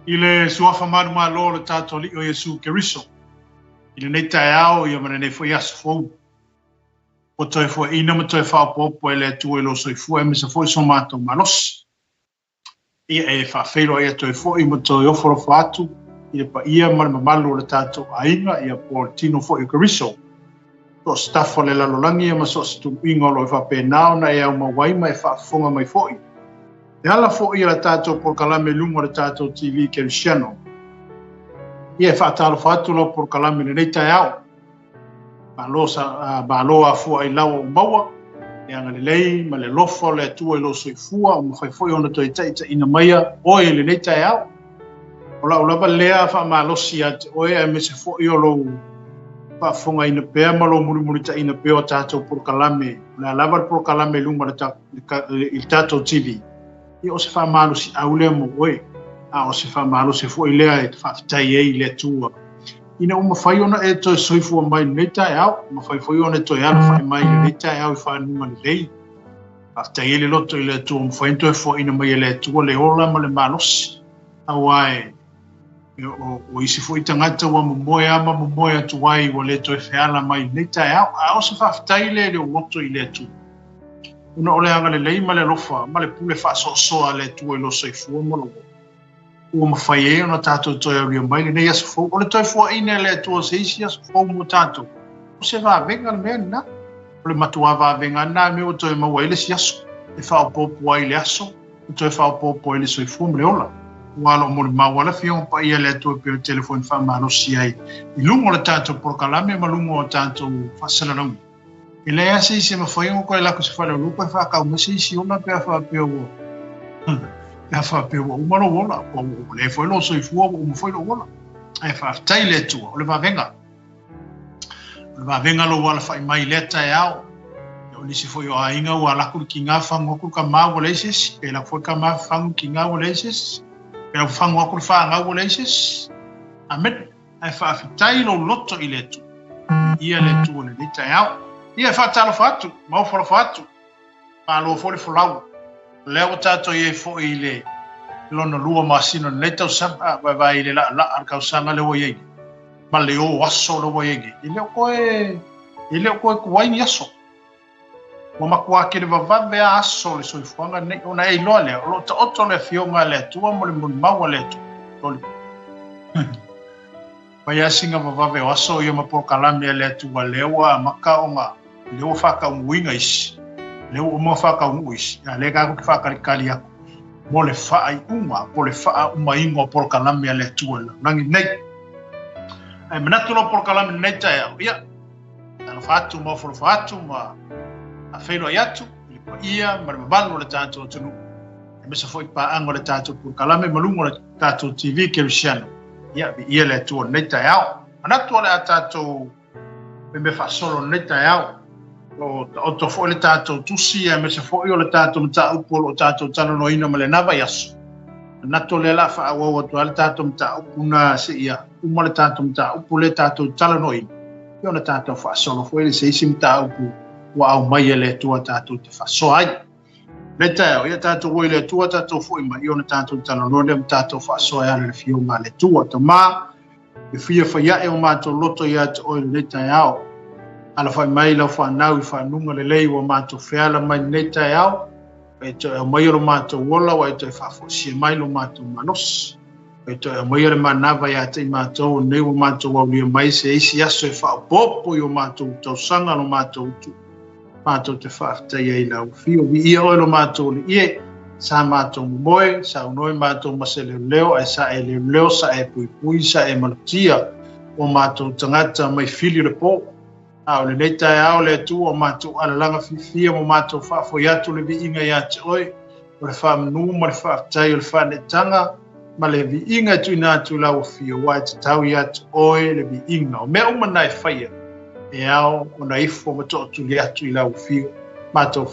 I le Suafa manumalo o le tatou Alii o Iesu Keriso, i lenei taeao ia ma lenei foi aso fou, ua toe foeina ma toe faaopoopo e le Atua i lou soifua aemaise foi so matou malosi. Ia e faafeiloai atu ai foi ma toe ofo alofa atu i le paia ma le mamalu o le tatou aiga, ia po o le tino foi o Keriso. So o se tafa o le lalolagi ia ma so o se tuluiga o lo o faapena ona e aumau ai ma e faafofoga mai foi. E ala foi i le tatou polokalame i luga o le tatou TV Kerisiano. Ia e faatalofa atu lau polokalame i lenei taeao. Malo, malo afua ai lau o maua, le agalelei ma le alofa o le Atua i lou soifua, ua mafai foi ona toe taitaiina maia oe i lenei taeao. O lau lava lea faamalosi ia te oe aemaise foi o lou faafofogaina pea ma lou mulimulitaina pea o tatou polokalame, o le a lava le polokalame i luga i le tatou TV, ia o se faamalosiau lea mo oe, a o se faamalosi foi lea e faafetai ai i le Atua ina ua mafai ona e toe soifua mai i lenei taeao, mafai foi ona e toe alafai mai i lenei taeao i faguga lelei. Faafetai ai le loto i le Atua ua mafai ona toe foaiina mai e le Atua le ola ma le malosi. Aua e o isi foi tagata ua momoe lava ma momoe atu ai ua le toe feala mai i lenei taeao. A o se faafetai lea i le loto i le Atua, ona o le agalelei ma le alofa ma le pule faasoasoa a le Atua i lou soifua ma lou ola, ua mafai ai ona tatou toe aulia mai lenei aso fou. O le toe foaiina e le Atua o se isi aso fou mo tatou, o se vavega le mea lena. O le matuā vavega lena mea ua toe maua ai le isi aso, e faaopoopo ai le aso, e toe faaopoopo ai le soifua ma le ola. Ua o lo o molimau lava le Afioga Paia a le Atua e pei o le telefoni faamalosi ai i luga o le tatou polokalame ma luga o tatou faasalalauga. E leai lava se isi e mafai ona toe alu atu i se faleoloa toe faatau mai se isi ola pe a faapea ua pe a faapea ua uma lou ola, ua leai foi lou soifua, ua uma foi lou ola. Ae faafetai i le Atua, o le vavega. O le vavega lou alafai mai i lea taeao. O nisi foi o aiga ua alu atu le tiga fagu atu le tama ua leai se isi. Pe alu atu foi le tama fagu le tiga ua leai se isi. Pe alu fagu atu le fanau ua leai se isi. Amene. Ae faafetai lou loto i le Atua. Ia le Atua i lenei taeao. Ia e faatalofa atu, ma ofo atu. Malo foi le folau. O lea ua tatou i ai foi i le lona lua masina o lenei tausaga, a vaevae i le laalaa o le tausaga lea ua i ai nei, ma le o aso lea ua i ai nei, e le o toe, e le o toe tuai ni aso. Ua matua tele vavave lava aso o le soifuaga lenei, ona e iloa lea, o lo o taoto le Afioga a le Atua ma le molimau a le Atua. Fai lava sina vavave o aso ia ma polokalame a le Atua lea ua amata ona, lea ua faataunuuina isi, lea ua uma ona faataunuu isi, a o lea tatou te faatalitali atu mo le faaiuga po o le faaaumaina o polokalame a le Atua i le lalolagi lenei. Ae manatu lau polokalame lenei taeao, ia, talofa atu ma ofo alofa atu ma faafeiloai atu i le paia ma le mamalu o le tatou atunuu, aemaise foi paaga o le tatou polokalame ma luga o le tatou TV Kerisiano. Ia, viia le Atua i lenei taeao. Manatu o le a tatou mea faasolo i lenei taeao. O taoto foi le tatou tusi, aemaise foi o le tatou mataupu o lo o tatou talanoaina ma lena vaiaso. Manatu o lea o le a faaauau atu ai le tatou mataupu na seia uma le tatou mataupu lea tatou talanoaina. Ia ona tatou faasolo foi le se isi mataupu ua aumai e le Atua tatou te faasoa ai. Le taeao, ia tatou o i le Atua, tatou foi mai, ia ona tatou talanoa lea ma tatou faasoa e ala i le Afioga a le Atua. Tama, e fia fai ae o matou loto ia te oe lenei taeao. Alafai mai lau fanau i fanuga lelei ua matou feala mai lenei taeao, ua e toe aumaia lo matou ola, ua e toe faafoisia mai lo matou malosi. Ua e toe aumaia le manava ia te i matou, o lenei ua matou aulia mai se isi aso e faaopoopo i o matou tausaga lo matou utu. Matou te faafetai ai i lau afio. Viia oe lo matou Alii e, sa matou momoe, saunoe matou ma se leoleo, ae sa e leoleo, sa e puipui, sa e malutia o matou tagata mai fili o le po. A o lenei taeao le Atua o matou alalaga fiafia ma matou faafoi atu le viiga ia te oe, o le faamanu ma le faafetai o le faaneetaga ma le viiga e tuuina atu i lau afio, aua e tatau ia te oe le viiga. O mea uma na e faia, e ao ona ifo ma tootuli atu i lau afio. Matou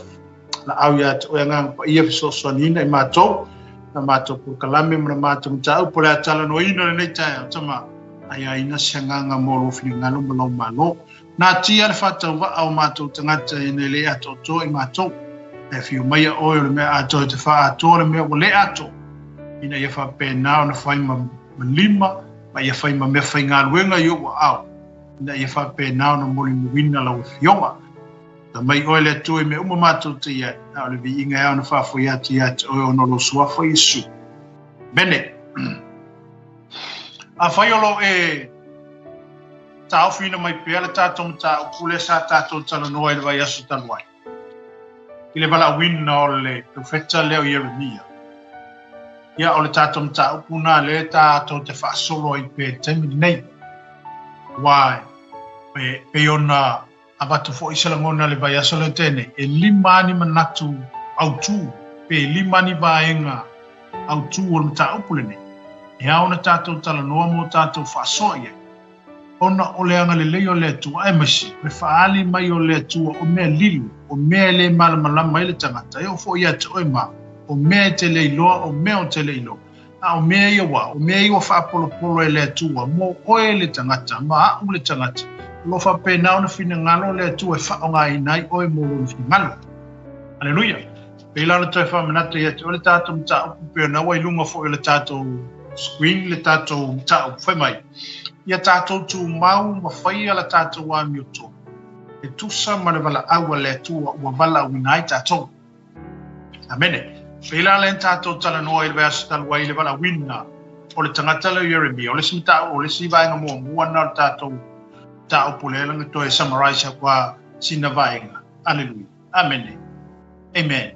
laau ia te oe Agaga Paia fesoasoaniina i matou, na matou polokalame ma na matou mataupu o le a talanoaina lenei taeao, Tama, aiaina se agaga mo lou finagalo ma lou malo. Natia le faatauvaa o matou tagata ina e le atoatoa i matou. Ae afio maia oe o le mea atoa e te faaatoa le mea ua le atoa. ina ia faapena ona fai ma lima ma ia fai ma meafaigaluega i ou aao, ina ia faapena ona molimauina lau Afioga. Ta mai oe le Atua i mea uma matou te i ai, a o le viiga e ao ona faafoia atu ia te oe ona o lou Suafa Iesu. Amene. Afai o lo o e taofiina mai pea le tatou mataupu lea sa tatou talanoa i le vaiaso talu ai, i le valaauina o le profeta lea o Ieremia, ia o le tatou mataupu na lea tatou te faasolo ai pea i le taimi lenei. Aua e pei ona avatu foi se lagona i le vaiaso lea tea nei, e lima ni manatu autu, pe lima ni vaega autu o le mataupu lenei, e ao ona tatou talanoa ma o tatou faasoa i ai, ona o le agalelei o le Atua, aemaise o le faaali mai o le Atua o mea lilo, o mea e le malamalama ai le tagata, e oo foi ia te oe ma au, o mea e te le iloa, o mea ou te le iloa. A o mea ia ua, o mea ia ua faapolopolo e le Atua mo oe le tagata ma aʻu le tagata, o lo o faapena ona finagalo le Atua e faaaogaina ai oe mo lona finagalo. Aleluia! Pei la ona toe faamanatu ia te oe le tatou mataupu pei ona ua i luga foi o le tatou screen le tatou mataupu fai mai, ia tatou tumau ma faia la tatou amiotonu e tusa ma le valaau a le Atua ua valaauina ai tatou. Amene. Pei la lea na tatou talanoa i le vaiaso talu ai i le valaauina o le tagata lea o Ieremia, o le isi mataupu, o le isi vaega muamua lena o le tatou mataupu lea na toe summarize atu lava sina vaega. Aleluia. Amene. Amen.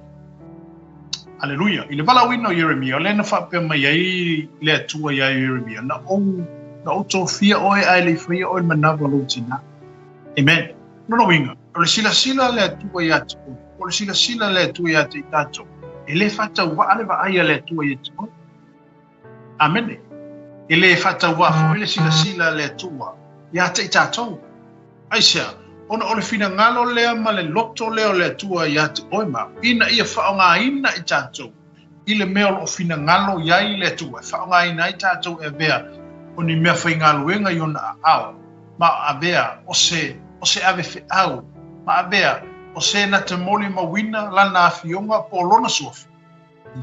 Aleluia. I le valaauina o Ieremia, o lea na faapea mai ai le Atua iā Ieremia, na ou, na ou tofia oe ae le i faia oe i le manava o lou tinā. Amen. Lona uiga, o le silasila a le Atua ia te oe, po o le silasila a le Atua ia te i tatou, e le faatauvaa le vaai a le Atua ia te oe. Amene. E le faatauvaa foi le silasila a le Atua ia te i tatou. Aisea? Ona o le finagalo lea ma le loto lea o le Atua ia te oe ma au, ina ia faaaogaina i tatou i le mea o lo o finagalo i ai le Atua e faaaogaina ai tatou e avea o ni meafaigaluega i ona aao, ma avea o se, o se ave feau, ma avea o se na te molimauina lana afioga po o lona suafa,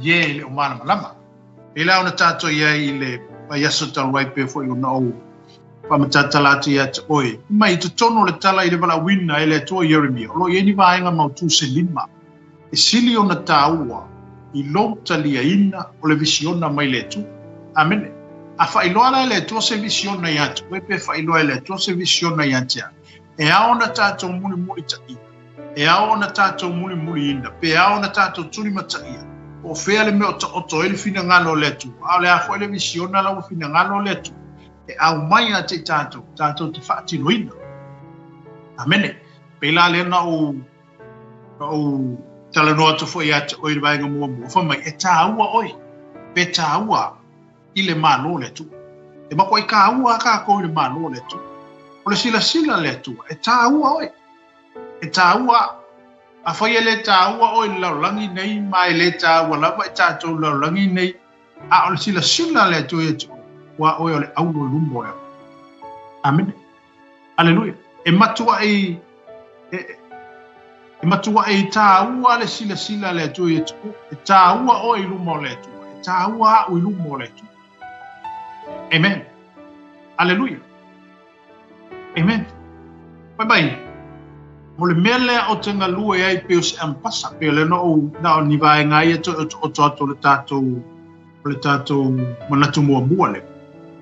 i e le o malamalama. Pēlā ona tatou i ai i le vaiaso talu ai pei foi ona ou faamatala atu ia te oe. Mai i totonu o le tala i le valaauina e le Atua Ieremia, o lo o i ai ni vaega mautū se lima. E sili ona tāua i lou taliaina o le visiona mai le Atua. Amene. A faailoa la e le Atua se visiona ia te oe pe faailoa e le Atua se visiona ia te au, e ao ona tātou mulimulitaia, e ao ona tātou mulimuliina, pe ao ona tātou tulimataia, po o fea le mea o taoto ai le finagalo o le Atua, a o le a foi le visiona la ua finagalo o le Atua e aumai ia te i tātou, tātou te faatinoina. Amene. Pēlā lea na ou Na ou talanoa atu foi ia te oe i le vaega muamua, fai mai, e tāua oe, pe tāua i le Malo o le Atua. E matuai tāua a kākou i le Malo o le Atua. O le silasila a le Atua, e tāua oe, e tāua au. Afai e le tāua oe i le lalolagi nei, ma e le tāua lava i tātou i le lalolagi nei, a o le silasila a le Atua ia te oe, ua oe o le auro i luma o le Atua. Amene. Aleluia. E matuai e, e matuai tāua le silasila a le Atua ia te oe. E tāua oe i luma o le Atua. E tāua aʻu i luma o le Atua. Amen. Aleluia. Amen. Fai mai, o le mea lea ou te galue ai pei o se ampasa, pei o lea na ou, na o ni vaega ia toe otooto atu o le tatou O le tatou manatu muamua lea.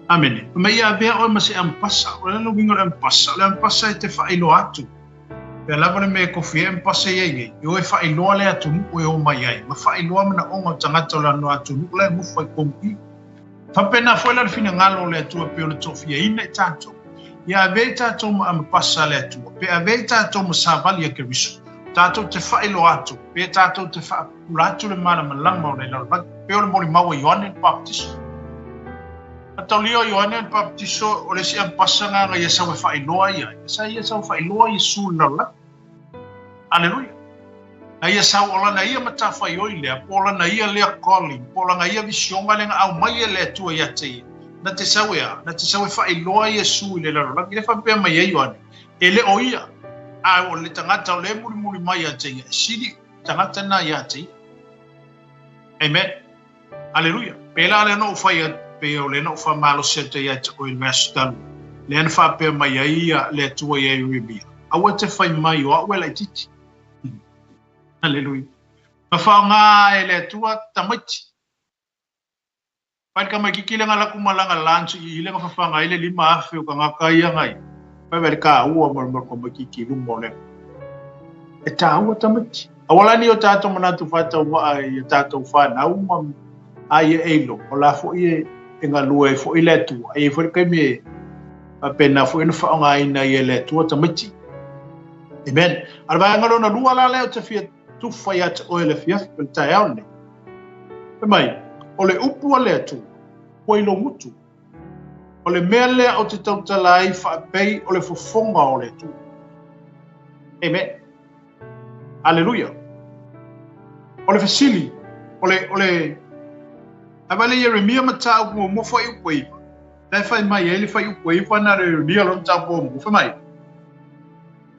Amene. Fai mai ia avea oe ma se ampasa. O le a le uiga o le ampasa? O le ampasa e te faailoa atu. Pea lava le mea e kofi ai ampasa i ai nei, e o e faailoa le atunuu e o mai ai, ma faailoa manaoga o tagata o lana atunuu la e nofo ai tonu i. Faapena foi la le finagalo o le Atua pei ona tofiaina i tatou. Ia avea i tatou ma amapasa a le Atua, pe avea i tatou ma savali a Keriso, tatou te faailoa atu, pe tatou te faapupula atu le malamalama o le lalolagi, pei o le molimau a Ioane le Papatiso. Mataulia o Ioane le Papatiso o le isi ampasa na na ia sau e faailoa ia ai. Sa ia sau e faailoa Iesu i le lalolagi. Aleluia. Na ia sau o lana ia matafaioi lea, po o lana ia lea calling, po o lana ia visioga lea na aumai e le Atua ia te ia. Na te sau e a? Na te sau e faailoa Iesu i le lalolagi. Le faapea mai ai Ioane, e le o ia, a o le tagata o lea e mulimuli mai ia te ia, e sili tagata na ia te ia. Amen. Aleluia! Pēlā lea na ou fai atu, pei o lea na ou faamalosi atu ai ia te oe i le vaiaso talu ai, lea na faapea mai ai ia le Atua iā Ieremia, Aua e te fai mai o a'u e laitiiti. Aleluia! Na faaaoga e le Atua tamaiti. Fai le tamaititi lea na alu atu ma lana lunch i i lea na fafaga ai le 5,000 o tagata ia na i ai. Fai mai le taua ma le tamaititi i luma o le E taua tamaiti. Aua la ne i o tatou manatu faatauvaa i a tatou fanau ma a ia e iloa, o la foi e, e galue ai foi le Atua. E i ai foi le taimi e faapena foi ona faaaogaina ai e le Atua tamaiti. Amen. A o le vaega lona lua la lea ou te fia tufa ia te oe i le afiafi o le taeao lenei. Fai mai, o le upu a le Atua, ua i lou gutu. O le mea lea ou te tautala ai faapei o le fofoga o le Atua. Amen. Aleluia. O le fesili, o le, o le, a vai le Ieremia mataupu muamua fuaiupu e 9. La e fai mai ai le fuaiupu e 9 na o le Ieremia lona mataupu muamua. Fai mai,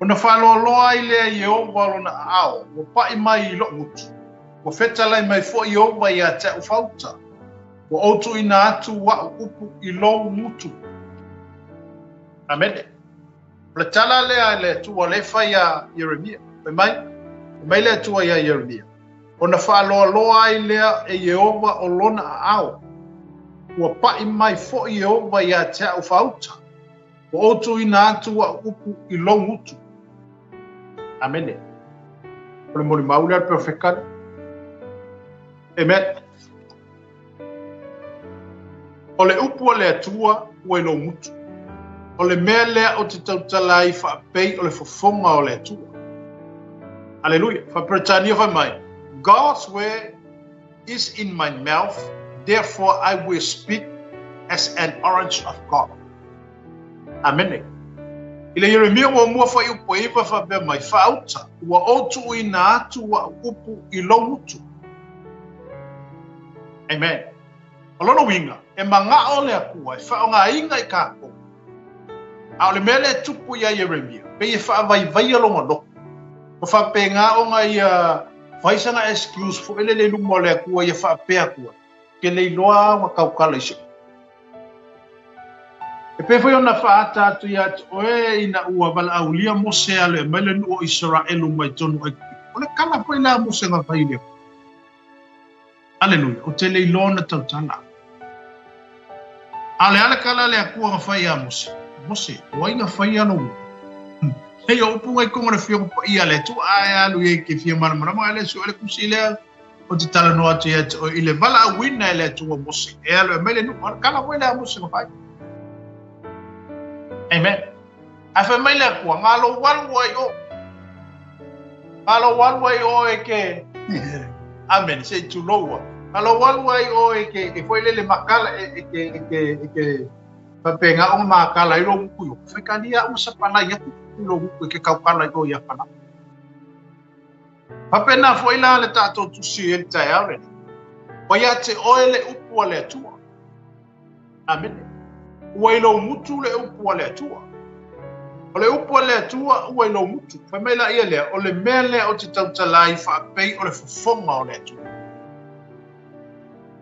Ona faaloaloa ai lea Ieova o lona aao, ua paʻi mai i loʻu gutu, ua fetalai mai foi Ieova ia te aʻu faauta, ua ou tuuina atu aʻu upu i lou gutu. Amene. O le tala lea a le Atua lea e fai iā Ieremia. Fai mai, fai mai le Atua iā Ieremia, Ona faaloaloa ai lea e Ieova o lona aao, ua paʻi mai foi Ieova ia te aʻu faauta, Ua ou tuuina atu aʻu upu i lou gutu. Amene. O le molimau lea a le perofeta lea. Amen. O le upu a le Atua ua i lou gutu. O le mea lea ou te tautala ai faapei o le fofoga o le Atua. Aleluia. Faa-Peretania fai mai, God's word is in my mouth, therefore I will speak as an orange of God. Amene. I le Ieremia muamua fuaiupu e 9 faapea mai, Faauta, ua ou tuuina atu aʻu upu i lou gutu. Amen. O lona uiga, e manao le Atua e faaaogaina i kākou. A o le mea lea e tupu iā Ieremia, pei e faavaivaia lona loto. Ua faapena ona ia fai sana excuse foi lele i luma o le Atua ia faapea atu ai, Ke le iloa a ona tautala i se upu. E pei foi ona faaata atu ia te oe ina ua valaaulia Mose e alu e aumai le nuu o Isaraelu mai totonu o Aikupito. O le tala foi lea a Mose na fai i le Atua. Aleluia, ou te le iloa ona tautala. A o le a le tala a le Atua na fai ia Mose? Mose, o ai na faia lou upu? Nei o upu na i totonu o le Afioga Paia a le Atua, a e alu i ai ke fia malamalama, a le sue le tusi lea ou te talanoa atu ia te oe i le valaauina e le Atua Mose e alu e aumai le nuu. O le tala foi lea a Mose na fai. Amen. Ae fai mai le Atua, Ga lou alu ai o. Ga lou alu ai oe ke... Amen, se i tulou a. Ga lou alu ai oe ke e foi lele makala e, e ke e ke e ke faapena ona makala ai lou gutu i o. Fai kalia au ma sapalai atu i lou gutu e ke kaukala i o ia pala. Faapena foi la le tatou tusi e le taeao lenei. Ua ia te oe le upu a le Atua. Amene. Ua i lou gutu le upu a le Atua. O le upu a le Atua ua i lou gutu. Fai mai laia lea, o le mea lea ou te tautala ai faapei o le fofoga o le Atua.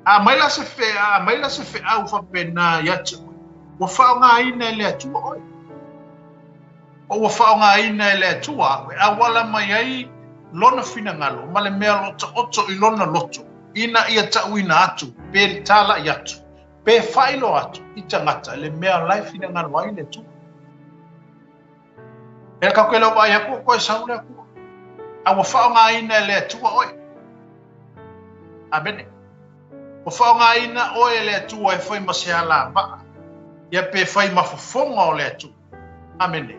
A aumai la se fe, a aumai la se feau faapena ia te oe, ua faaaogaina e le Atua oe. O ua faaaogaina e le Atua au e auala mai ai Lona finagalo ma le mea lotoʻoto i Lona loto, ina ia taʻuina atu, pe tālaʻi atu, pe faailoa atu i tagata le mea la e finagalo ai le Atua. E kau ke lau vaai aku o koe sau le Atua. A ua faaaogaina e le Atua oe. Amene. Ua faaaogaina oe e le Atua e fai ma se alavaa, ia pe fai ma fofoga o le Atua. Amene.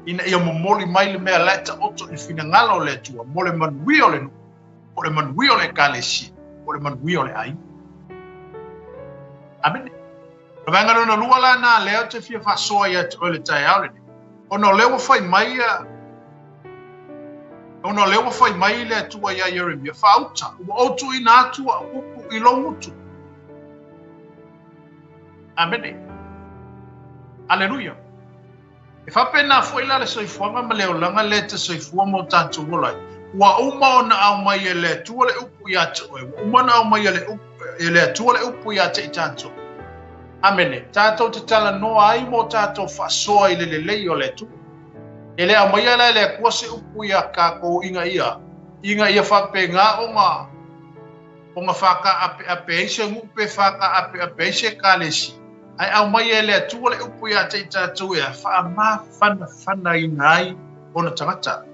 Ina ia momoli mai le mea la e taoto i le finagalo o le Atua mo le manuia o le nuu, po o le manuia o le Ekalesia, po o le manuia o le aiga. Amene. O le vaega lona lua la na lea ou te fia faasoa ia te oe le taeao lenei, ona o lea ua fai mai ia ona o lea ua fai mai le Atua iā Ieremia, Faauta, ua ou tuuina atu au upu i lou gutu. Amene. Aleluia. E faapena foi la le soifuaga ma le olaga lea e te soifua ma o tatou ola ai. Ua uma ona aumai e le Atua le upu ia te oe. Ua uma ona aumai e le upu, e le Atua le upu ia te i tatou. Amene. Tatou te talanoa ai mo tatou faasoa i le lelei o le Atua. E le aumaia la e le Atua se upu ia tatou ina ia, ina ia faapena ona, ona faataapeape ai se nuu pe faataapeape ai se ekalesia, ae aumaia e le Atua le upu ia te i tatou e faamafanafanaina ai ona tagata.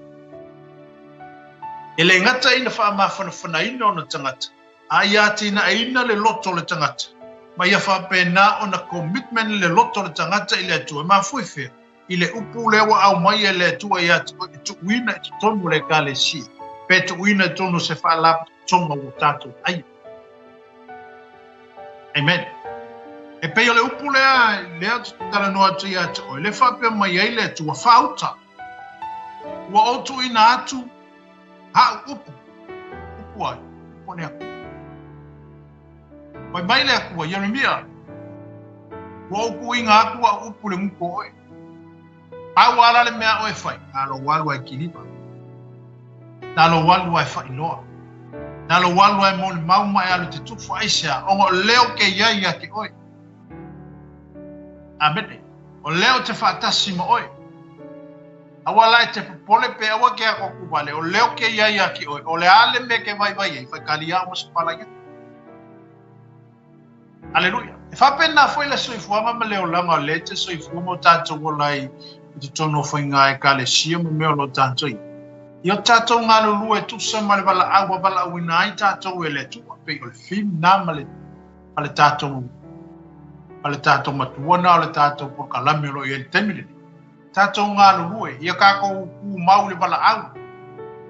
E le gata ina faamafanafanaina ona tagata, a ia atinaeina le loto o le tagata, ma ia faapena ona commitment le loto o le tagata i le Atua. E mafua i fea? I le upu lea ua aumai e le Atua ia te oe e tuuina i totonu o le Ekalesia, pe tuuina i totonu o se faalapotopotoga ua tatou vaaia. Amen. E pei o le upu lea, lea ou te talanoa atu ia te oe, lea faapea mai ai le Atua, faauta. Ua ou tuuina atu ha'u upu, upu ai, upu a le Atua. Fai mai le Atua, Ieremia, ua ou tuuina atu a'u upu i le gutu o oe. Pau a la le mea oe e fai, na lou alu a e kiliva. Na lou alu a e faailoa. Na lou alu a e molimau ma e alu e te tufa aisea, ona o lea ou te i ai ia te oe. Amene. O lea ou te faatasi ma oe. Aua la e te popole pe aua ke atoato wale, o lea ou te i ai ia te oe, o le a le mea e te vaivai ai, faitali au ma se pala ia. Aleluia. E faapena foi le soifuaga ma le olaga o lea e te soifua ma o tatou ola ai i totonu o faiga ekalesia ma mea o lo o tatou i ai. I o tatou galulue e tusa ma le valaau ua valaauina ai tatou e le Atua, pei o le theme na ma le ma le tatou ma le tatou matua na o le tatou polokalame o lo o i ai i le taimi lenei. Tatou galulue, ia tatou tumau i le valaau.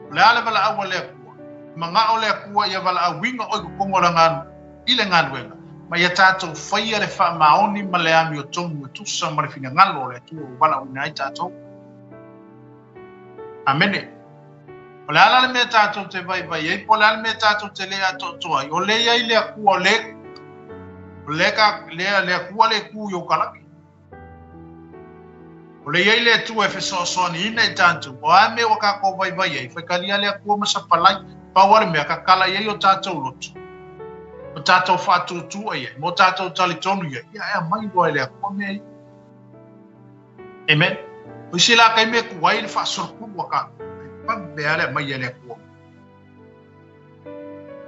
O le a le valaau a le Atua? E manao le Atua ia valaauina oe i totonu o lana i le galuega, ma ia tatou faia le faamaoni ma le amiotonu e tusa ma le finagalo o le Atua ua valaauina ai tatou. Amene. O le a la le mea tatou te vaivai ai, po o le a le mea tatou te le atoatoa ai, o lea i ai le Atua o le o le ka le le Atua le tu i o kalaki. O lea i ai le Atua e fesoasoaniina i tatou, o a mea ua tatou vaivai ai, faitalia le Atua ma sapalai, pau lava le mea, tatala i ai o tatou loto, o tatou faatuatua i ai, ma o tatou talitonu i ai, ia e aumai loa e le Atua mea ia. Amen. O isi la taimi e tuai le faasolopulu a tatou, e pave lava le aumai e le Atua.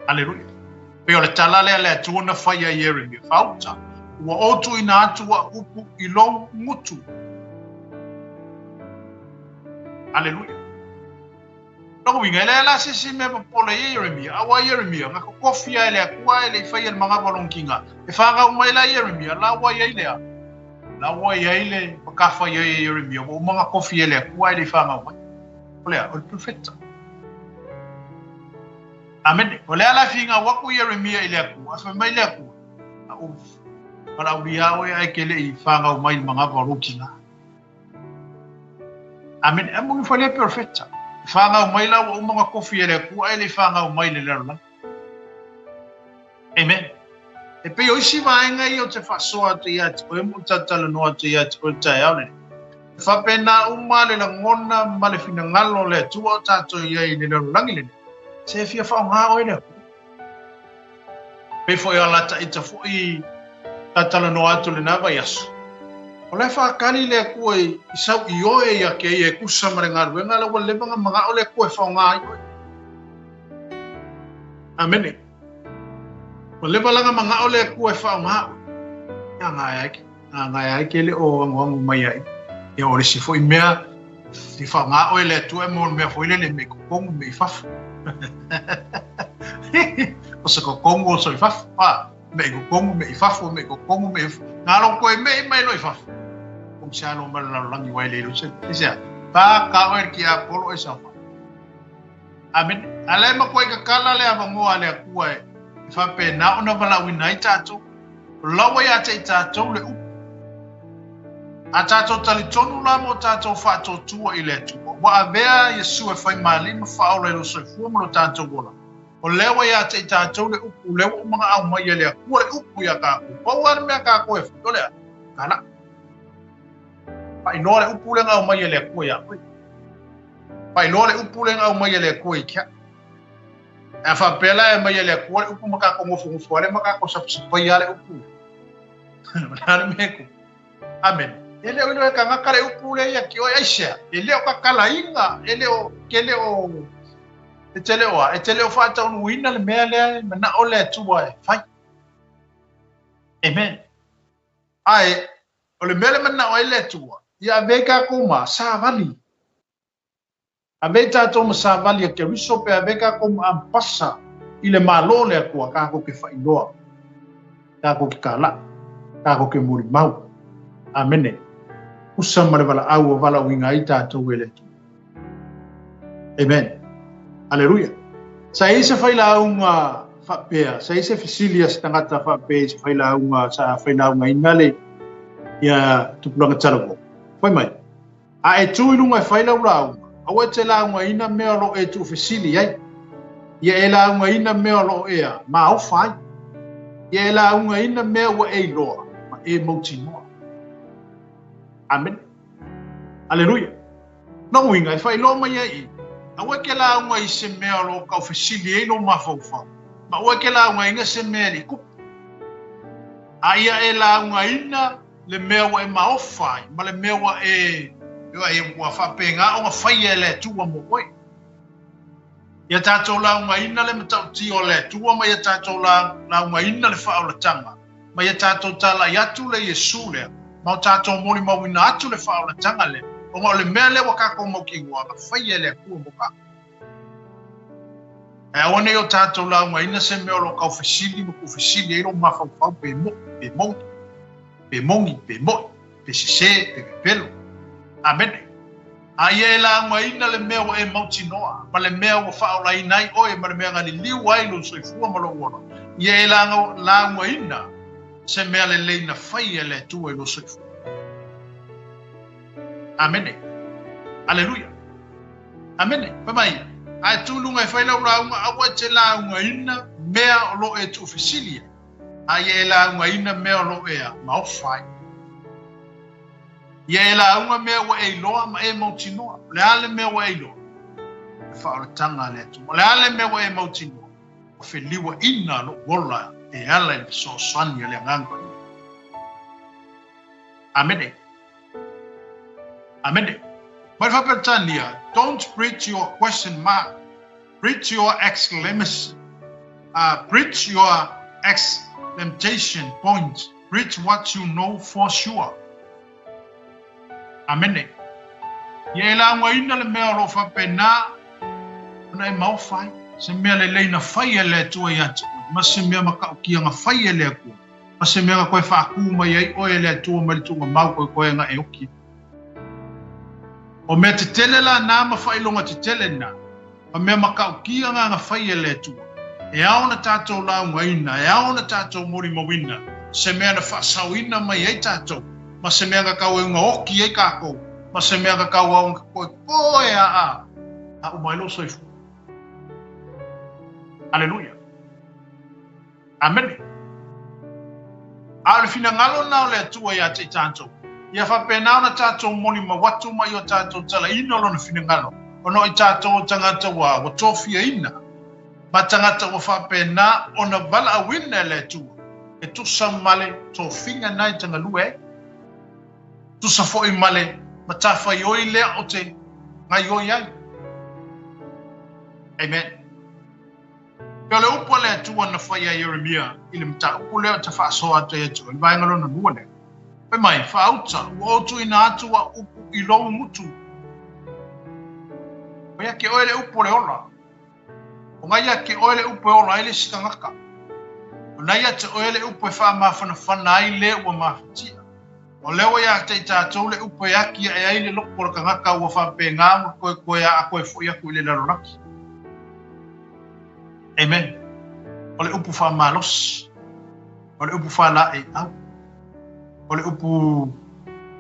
Aleluia. Pei o le tala lea le Atua na fai ai Ieremia, faauta, ua ou tuuina atu a'u upu i lou gutu. Aleluia. Lona uiga, e leai la se isi mea popole i Ieremia, aua Ieremia, na totofia e le Atua e le i faia le manava o lona tiga. E fanau mai la Ieremia, la ua i ai le a? La ua i ai le matafa i ai e Ieremia, ua uma ona tofi e le Atua e le i fanau mai. O le a? O le profeta. Amene. O le a la e finau atu Ieremia i le Atua, ae fai mai le Atua, Na ou valaaulia oe ae ke le i fanau mai i le manava o lou tina. Amene. E moni foi lea profeta. E fanau mai la ua uma ona tofi e le Atua ae le i fanau mai i le lalolagi. Amen. E pei o isi vaega ia ou te faasoa atu ia te oe ma ou talatalanoa atu ia te oe i le taeao lenei. E faapena uma le lagona ma le finagalo o le Atua o tatou i ai i le lalolagi lenei. Se e fia faaaoga oe le Atua. Pei foi o la ita foi talatalanoa atu lena vaiaso. O la e faatali le Atua i sau ioe ia te ia e tusa ma le galuega la ua leva ona manao le Atua e faaaoga ai oe. Amene. Ua leva la ona manao le Atua e faaaoga oe. Ia gae ai ke, gae ai ke le o agoago mai ai. Ia o le isi foi mea i faaaoga oe le Atua e mo le mea foi lele me i totonu me i fafo. O se totonu o se i fafo. Ah, me i totonu me i fafo, me i totonu me i fafo. Nā lo koe me i mai lo i fafo. Kong se alo ma le lalolagi wai le se. E se a. Pa ka oe ki a polo e sa fa. Amene. A le ma koe kakala le avangoa a le Atua e faapena ona valaauina ai tatou. O laua ia te i tatou le upu. A tatou talitonu la ma o tatou faatuatua i le Atua, ua avea Iesu e fai ma Alii ma Faaola i lou soifua ma lo tatou ola. O lea ua ia te i tatou le upu, lea ua uma ona aumai e le Atua le upu ia tatou. Pau lava le mea tatou e fai, o le a? Tala. Faailoa le upu lea na aumai e le Atua ia oe. Faailoa le upu lea na aumai e le Atua i te au. A faapea la e aumai e le Atua le upu ma tatou nofonofo lea ma tatou sapasapaia le upu. O le a le mea e tupu? Amene. E le o iloa e tagata le upu lea ia te oe aisea? E le o tatalaina, e le o, te le o, e te le o a, e te le o faataunuuina le mea lea e manao le Atua e fai. Amen. Ae, o le mea le manao ai le Atua, ia ave ai tatou ma savali. Ave ai tatou ma savali a Keriso pe ave ai tatou ma ampasa i le Malo o le Atua tatou te faailoa, tatou te talai, tatou te molimau. Amene. Usa ma le valaau ua valaauina ai tatou e le Atua. Amen. Aleluia. Sa i ai se failauga faapea, sa i ai se fesili a se tagata faapea i se failauga sa failaugaina le ia tupulaga talavou. Fai mai, A e tu i luga e fai lau lauga, aua e te laugaina mea o lo o e tuufesili ai. Ia e laugaina mea o lo o e a, maofa ai. Ia e laugaina mea ua e iloa ma e mautinoa. Amene. Aleluia. Lona uiga, e faailoa mai ai i, aua e te lauga i se mea o lo o taufesili ai lou mafaufau, ma aua e te laugaina se mea e le i tupu. A ia e laugaina le mea ua e maofa ai, ma le mea ua e, ua faapena ona faia e le Atua mo oe. Ia tatou laugaina le matautia o le Atua ma ia tatou laugaina le faaolataga, ma ia tatou talai atu le Iesu lea, ma o tatou molimauina atu le faaolataga lea, ona o le mea lea ua tatou mautinoa na faia e le Atua mo tatou. Ae aua ne i o tatou laugaina se mea o lo o taufesili ma tuufesili ai lou mafaufau pe moʻi, pe moni, pe moni, pe moʻi, pe sese, pe pepelo. Amene. A ia e laugaina le mea ua e mautinoa, ma le mea ua faaolaina ai oe, ma le mea na liliu ai lou soifua ma lou ola, ia e laugaina se mea lelei na fai e le Atua i lou soifua. Amene. Aleluia. Amene. Fai mai, A e tu i luga e fai lau lauga, aua e te laugaina mea o lo o e tuufesili ai, a ia e laugaina mea o lo o e a, maofa ai. Ia e lauga mea ua e iloa ma e mautinoa. O le a le mea ua e iloa? Le faaolataga a le Atua. O le a le mea ua e mautinoa? Ua feliuaina lou ola e ala i le fesoasoani a le Agaga Paia. Amene. Amene. Mai le Faa-Peretania, Don't preach your question mark, preach your exclamation, preach your exclamation point, preach what you know for sure. Amene. Ia e laugaina le mea o lo o faapena ona e maofa ai, se mea lelei na fai e le Atua ia te oe, ma se mea matautia na fai e le Atua, ma se mea na toe faatū mai ai oe e le Atua mai le tuugamau koekoe na e oki ai. O mea tetele la na ma faailoga tetele na, ma mea matautia na na fai e le Atua, e ao ona tatou laugaina, e ao ona tatou molimauina, se mea na faasaoina mai ai tatou, ma se mea na taueuga oki ai tatou, ma se mea na tauau koekoe a a uma ai lou soifua. Aleluia. Amene. A o le finagalo lena o le Atua ia te i tatou, ia faapena ona tatou molimau atu mai o tatou talaina o Lona finagalo, ona o i tatou o tagata ua ua tofiaina, ma tagata ua faapena ona valaauina e le Atua, e tusa ma le tofiga na e te galue ai, tusa foi ma le matafaioi lea o te gaioi ai. Amen. Pei o le upu a le Atua na fai ia Ieremia i le mataupu lea ou te faasoa atu ai atu ai, le vaega lona lua lea. Fai mai, Faauta, ua ou tuuina atu au upu i lou gutu. Ua ia te oe le upu o le ola. O na ia te oe le upu e ola ai le isi tagata. O na ia te oe le upu e faamafanafana ai le ua mafatia. O lea ua ia te i tatou le upu e aki aʻe ai le loko o le tagata ua faapena ona koekoe a koe foi atu i le lalolagi. Amen. O le upu faamalosi. O le upu faalaeiau. O le upu,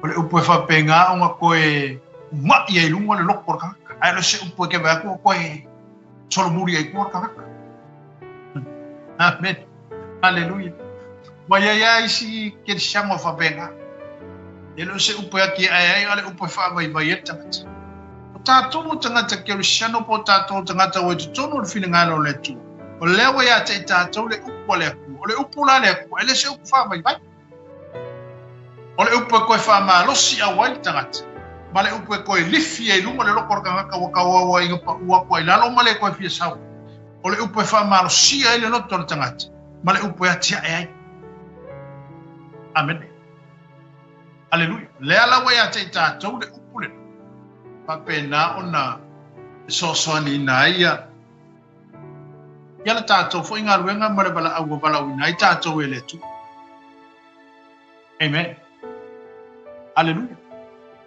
o le upu e faapena ona toe umaʻi ai i luga le loko o le tagata. Ae le o se upu e te vaai atu ua toe solomuli ai i tua le tagata. Amen. Aleluia. Ua i ai lava isi kerisiano e faapena. E le o se upu e atiae ai, a o le upu e faavaivai ai le tagata. O tatou o tagata kerisiano po o tatou o tagata ua i totonu o le finagalo o le Atua. O lea ua ia te i tatou le upu a le Atua. O le upu la a le Atua, e le o se upu faavaivai. O le upu e toe faamalosiau ai le tagata, ma le upu e toe lifi ai i luga le loto o le tagata ua tauauaiga pau atu ai i lalo ma le toe fia sau. O le upu e faamalosia ai le loto o le tagata, ma le upu e atiae ai. Amene. Aleluia. O lea la ua ia te i tatou le upu lena, faapena ona fesoasoaniina ai ia ia le tatou foi galuega ma le valaau ua valaauina ai tatou e le Atua. Amen. Aleluia.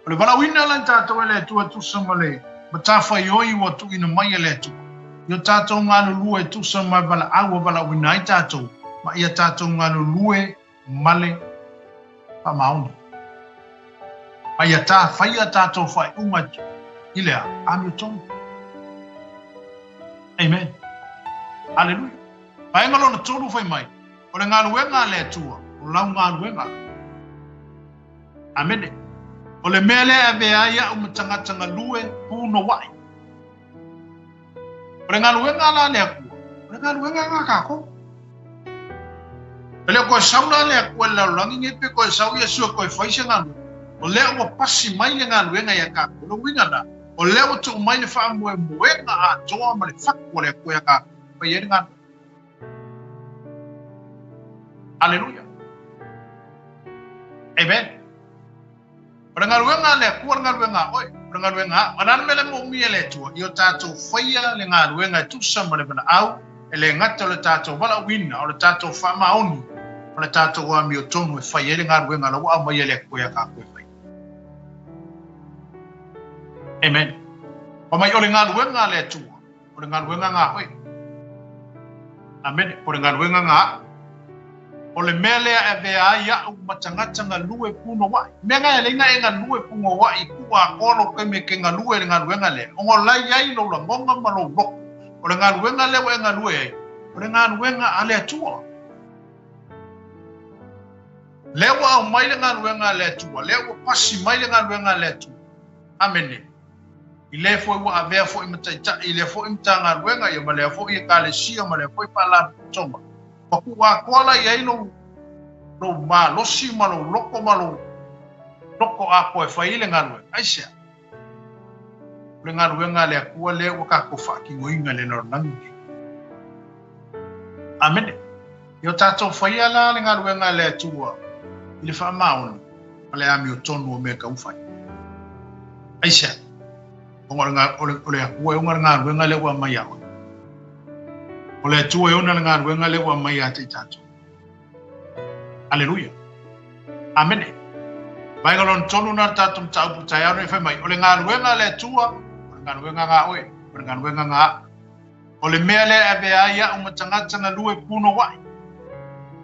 O le valaauina la i tatou e le Atua e tusa ma le matafaioi ua tuuina mai e le Atua. I o tatou galulue e tusa ma le valaau ua valaauina ai tatou, ma ia tatou galulue ma le faamaoni. Ma ia ta faia tatou faaiuga i le a? Amiotonu. Amen. Aleluia. Vaega lona tolu fai mai, o le galuega a le Atua, o lau galuega. Amene. O le mea lea e avea ai au ma tagata galue punouai. O le galuega la a le Atua, o le galuega lena a tatou. E le o toe sau la le Atua i le lalolagi nei pe toe sau Iesu e toe fai se galuega. O lea ua pasi mai le galuega ia tatou. O le uiga lena, o lea ua tuu mai le faamoemoega atoa ma le fatu a le Atua ia tatou e fai ai le galuega. Aleluia. Amen. O le galuega a le Atua le galuega a oe, o le galuega a au. A o le a le mea lea e moomia e le Atua? Ia o tatou faia le galuega e tusa ma le valaau, e le gata o le tatou valaauina, o le tatou faamaoni, ma le tatou amiotonu e fai ai le galuega la ua aumaia e le Atua ia tatou e fai. Amen. Fai mai, o le galuega a le Atua, O le galuega nga oe. Amene. O le galuega nga a'u. O le mea lea e avea ai a'u ma tagata galue punoua'i. Mea nga e alai na e galue punoua'i ku atoa lou taimi e ke galue i le galuega lea, ona o la i ai lou lagona ma lou loto. O le galuega lea ua e galue ai, o le galuega a le Atua. Lea ua aumai le galuega a le Atua, lea ua pasi mai le galuega a le Atua. Amene. I lea foi ua avea foi ma taitai i lea foi Matagaluega, ia ma lea foi Ekalesia ma lea foi Faalapotopotoga, ua tuu atoa la i ai lou, lou malosi ma lou loto ma lou loto atoa e fai ai le galuega. Aisea? O le galuega a le Atua lea ua tatou faatinoina i le lalolagi nei. Amene. Ia o tatou faia la le galuega a le Atua i le faamaoni ma le amiotonu o mea tau fai. Aisea? Ona o le Atua e ona le galuega lea ua aumai ia oe. O le Atua e ona le galuega lea ua aumai ia te i tatou. Aleluia. Amene. Vaega lona tolu na le tatou mataupu taeao nei fai mai, o le galuega a le Atua, o le galuega nga oe, o le galuega nga a'u. O le mea lea e avea ai a'u ma tagata galue punoua'i.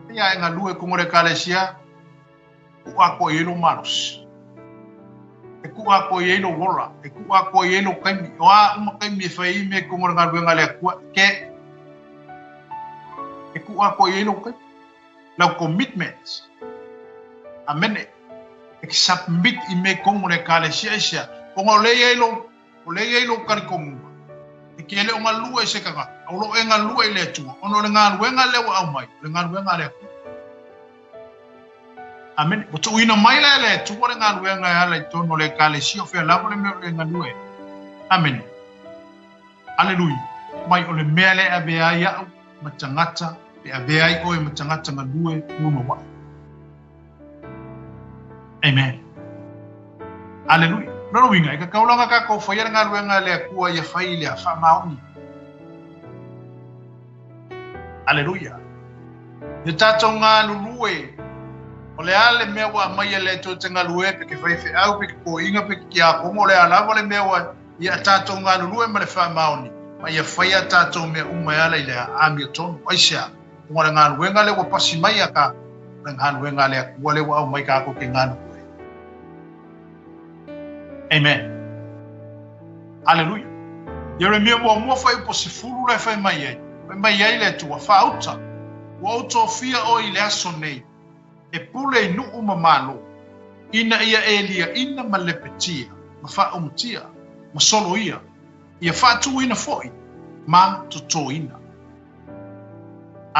Pei a e galue i totonu o le Ekalesia, tuu atoa i ai lou malosi. E tuu atoa i ai lou ola, e tuu atoa i ai lou taimi. O a uma taimi e fai ai mea i totonu o le galuega a le Atua, ke e tuu atoa i ai lou taimi. Lau commitment. Amene. E ke submit i mea i totonu o le Ekalesia, aisea? Ona o lea e i ai lou O lea e i ai lou talitonuga, e te le o galue i se tagata, a o lo o e galue i le Atua, ona o le galuega lea ua aumai, o le galuega a le Atua. Amene. Ua tuuina mai la e le Atua le galuega e ala i totonu o le Ekalesia, o fea lava le mea o lo o e galue ai. Amene. Aleluia. Mai o le mea lea e avea ai a'u ma tagata, e avea ai oe ma tagata galue punoua'i. Amen. Aleluia. Lona uiga, e tatau la ona tatou faia le galuega a le Atua ia fai i le faamaoni. Aleluia. Ia tatou galulue, o le a le mea ua aumai e le Atua e te galue, pe te faifeau, pe te toeaina, pe te tiakono, o le a lava le mea ua ia tatou galulue ma le faamaoni, ma ia faia a tatou mea uma e ala i le amiotonu. Aisea? Ona o le galuega lea ua pasi mai ia tatou, o le galuega a le Atua lea ua aumai tatou te galulue. Amen. Aleluia. Ieremia muamua fuaiupu 10 la e fai mai ai, fai mai ai le Atua, Faauta, ua ou tofia oe i le aso nei, e pule i nuu ma malo, ina ia e liaina ma lepetia, ma faaumatia, ma soloia, ia faatuina foi ma totoina.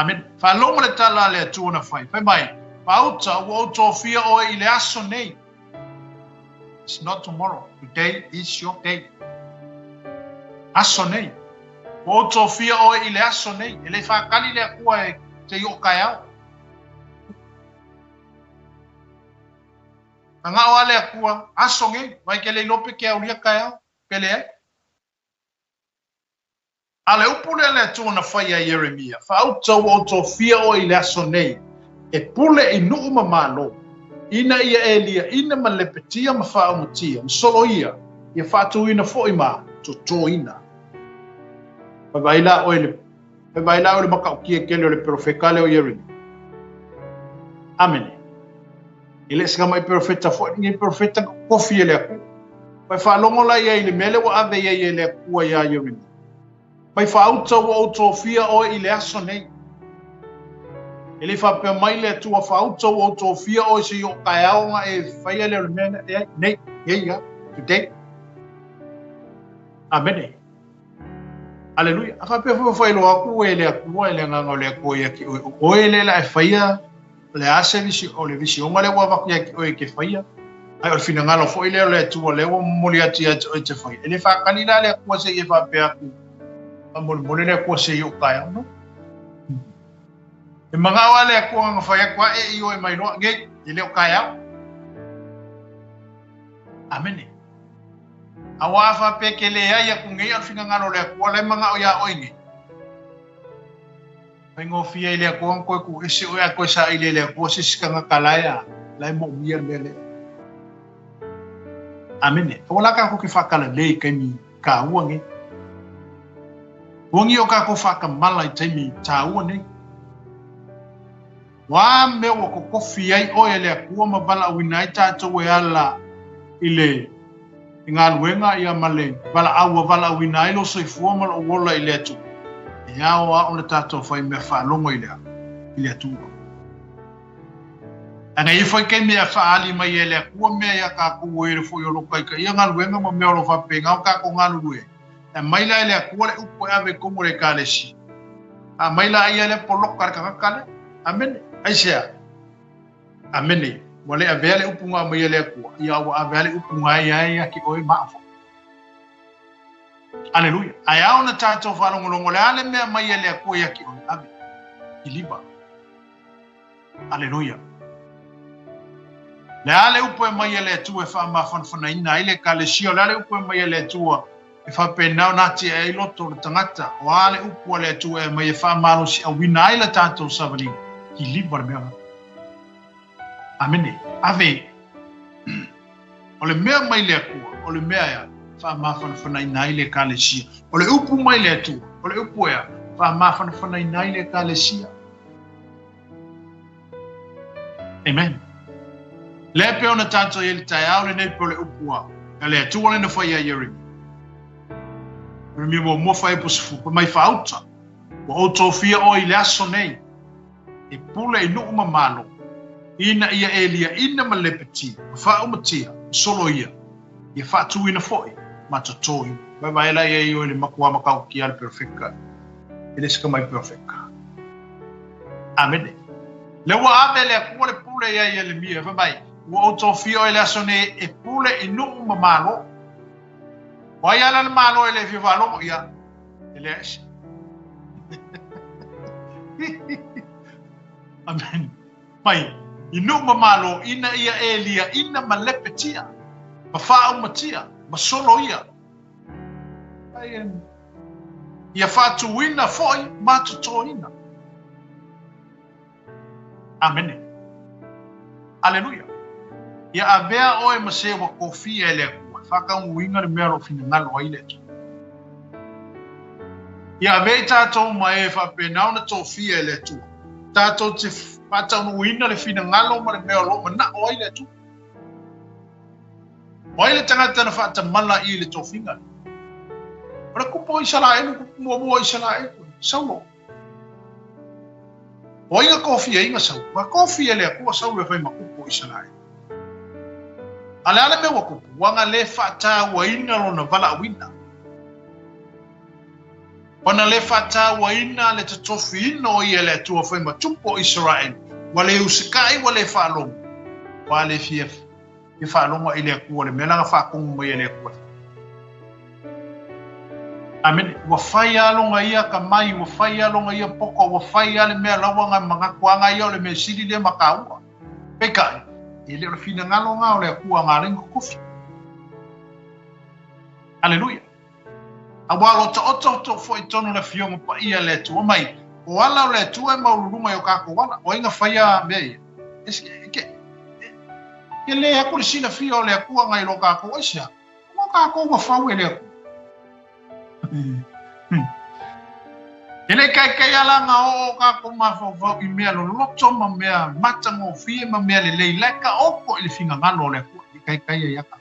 Amene. Faalogo le tala a le Atua na fai. Fai mai, Faauta, ua ou tofia oe i le aso nei. It's not tomorrow. Today is your day. Aso nei. Ua ou tofia oe i le aso nei. E le i faakali le Atua e te i o kaeao. Mangao a le Atua, aso nei, vai ke le ilope ke aulia kaeao, pe leai. A o le upu lea a le Atua na fai ia Ieremia, Faauta ua ou tofia oe i le aso nei, e pule i nuu ma malo, ina ia e liaina ma lepetia ma faaumatia, ma soloia, ia faatuina foi ma totoina. Vaivai la oe le Vaivai la oe le matautia tele o le perofeta lea o Ieremia. Amene. E le se tamai perofeta foi lenei perofeta na tofi e le Atua. Mai faalogo la ia i le mea lea ua ave i ai e le Atua iā Ieremia. Mai faauta ua ou tofia oe i le aso nei. E le i faapea mai le Atua faauta ua ou tofia oe se i oo taeao ona e faia lea o le mea lea. Leai, nei, nei lava, today. Amene. Aleluia. A faapea foi ua faailoa atu e le Atua, e le Agaga o le Atua ia te oe, o oe lea la e faia, o le a se visi, o le visioga lea ua avatu ia te oe e te faia, ae o le finagalo foi lea o le Atua lea ua momoli atu ia te oe e te faia. E le faatali la le Atua se i e faapea atu, faamolemole le Atua se i oo taeao. No. E manao lava le Atua na fai atu, ae i oe mai loa, nei, e le o taeao. Amene. Aua a faapea ke leai aku nei a o le finagalo o le Atua la e manao iā oe nei. Faigofie i le Atua ona toe tuuese oe ae toe saili e le Atua se isi tagata la e a, la e moomia le mea lea. Amene. Aua la tatou te faatalalei i taimi taua nei. Ua o tatou faatamala i taimi taua nei. O a mea ua kokofi ai oe e le Atua ma valaauina ai tatou e ala i le galuega ia ma le valaau ua valaauina ai lou soifua ma lou ola i le Atua, e ao lava ona tatou fai mea faalogo i le i le Atua. Leaga e i ai foi taimi e faaali mai ai e le Atua mea ia tatou ua i ai foi o lo o taitaia galuega ma mea o lo o faapena ona tatou galulue ai. E aumai la e le Atua le upu e ave i totonu o le Ekalesia. A aumai la ia lea poloka le tagata lea. Amene. Aisea? Amene. Ua le avea le upu na aumai e le Atua, ia ua avea le upu na e ai ia te oe ma au foi. Aleluia. Ae ao ona tatou faalogologo le a le mea mai e le Atua ia te oe, ave. Kiliva. Aleluia. Le a le upu e aumai e le Atua e faamafanafanaina ai le Ekalesia, o le a le upu e aumai e le Atua e faapena ona atiae ai loto o le tagata, o a le upu a le Atua e aumai e faamalosiauina ai le tatou savaliga, kiliva le mea lena. Amene. Ave. O le mea mai le Atua, o le mea e faamafanafanaina ai le Ekalesia. O le upu mai le Atua, o le upu e faamafanafanaina ai le Ekalesia. Amen. Lea pei ona tatou i ai le taeao lenei po o le upu a a le Atua lea na fai ia Ieremia. Ieremia muamua fuaiupu 10, fai mai faauta, ua ou tofia oe i le aso nei, e pule i nuu ma malo, ina ia e liaina ma lepetia, ma faaumatia, ma soloia, ia faatuina foi ma totoina. Vaevae la ia i oe le matua matautia a le perofeka, e le se tamai perofeka. Amene. Lea ua ave e le Atua le pule ia Ieremia, fai mai, Ua ou tofia oe i le aso nei e pule i nuu ma malo. O ai ala le malo e le fia faalogo? Ia, e leai se. Amen. Mai, i nuu ma malo, ina ia e liaina ma lepetia, ma faaumatia, ma soloia. Ai, ia faatuina foi ma totoina. Amene. Aleluia. Ia avea oe ma se ua tofia e le Atua e faataunuuina le mea o lo o finagalo ai le Atua. Ia avea i tatou ma e faapena ona tofia e le Atua, tatou te faataunuuina le finagalo ma le mea o lo o manao ai le Atua. O ai le tagata na faatamala i le tofiga lea? O le kupu o Isaraelu, kupu muamua o Isaraelu, Saulo. O ai na tofiaina Saulo? Ua tofia e le Atua Saulo e fai ma kupu o Isaraelu. A le a le mea ua tupu? Ua na le faatauaina lona valaauina. Ua na le faatauaina le totofiina o ia e le Atua fai ma tupu o Isaraelu, ua le usikai ua le faalogo, ua le fia faalogo i le Atua le mea la na faatonu mai e le Atua. Amene. Ua fai lava lona ia atamai, ua fai lava lona ia poto, ua fai lava le mea laua na manatu lava ia o le mea sili lea ma taua. Peitai, e le o le finagalo na o le Atua na ala ai ona totofi. Aleluia. Aua o lo o taoto foi i totonu o le Afioga Paia a le Atua mai, o ala o le Atua e maualuluga i o tatou ala. O ai na faia mea ia? E, ke, e le atu le silafia o le Atua nai lo tatou. Aisea? O tatou ua fau e le Atua. E le kaikai ala na oo o tatou mafaufau i mea loloto ma mea matagofie ma mea lelei la e taoto i le finagalo o le Atua. E kaikai ai a tatou.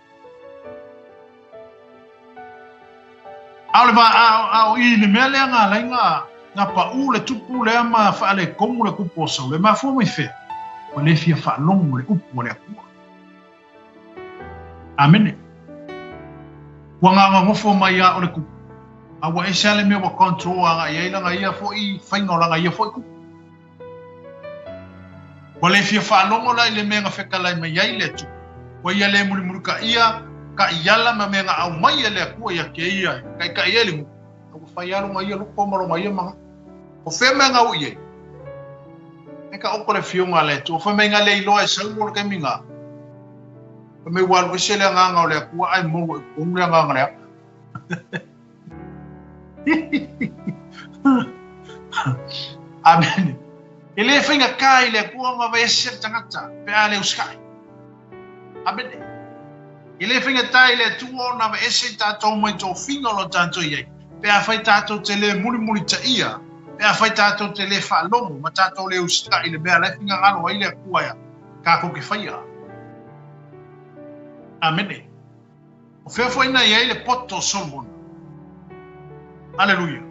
A o le va, a o i le mea lea na ala ai na, na paʻū le tupu lea ma faaletonu le tupu o Saulo, e mafua mai fea? Ua le fia faalogo le upu a le Atua. Amene. Ua gagagofo mai a o le kupu, a ua ese a le mea ua control agai ai lana ia foi faiga o lana ia foi kupu. Ua le fia faalogo la i le mea na fetalai mai ai le Atua. Ua ia le mulimulitaia taiala ma mea na aumai e le Atua ia te ia e taitai ai le nuu. A ua fai lava lona ia loto ma lona ia manatu. O fea mea na ui ai? E ka oko le afioga a le Atua. Fai mai na le iloa e Saulo le taimi na. Fai mai ua alu ese le agaga o le Atua ae maua i totonu le agaga o le ata. Amene. E le faigata i le Atua ona aveese le tagata pe a le usikai. Amene. E le faigata i le Atua ona aveese i tatou mai tofiga o lo tatou i ai, pe afai tatou te le mulimulitaia, pe afai tatou te le faalogo ma tatou le usikai i le mea la e finagalo ai le Atua ia tatou te faia. Amene. O fea foi na i ai le poto o Solomona? Aleluia!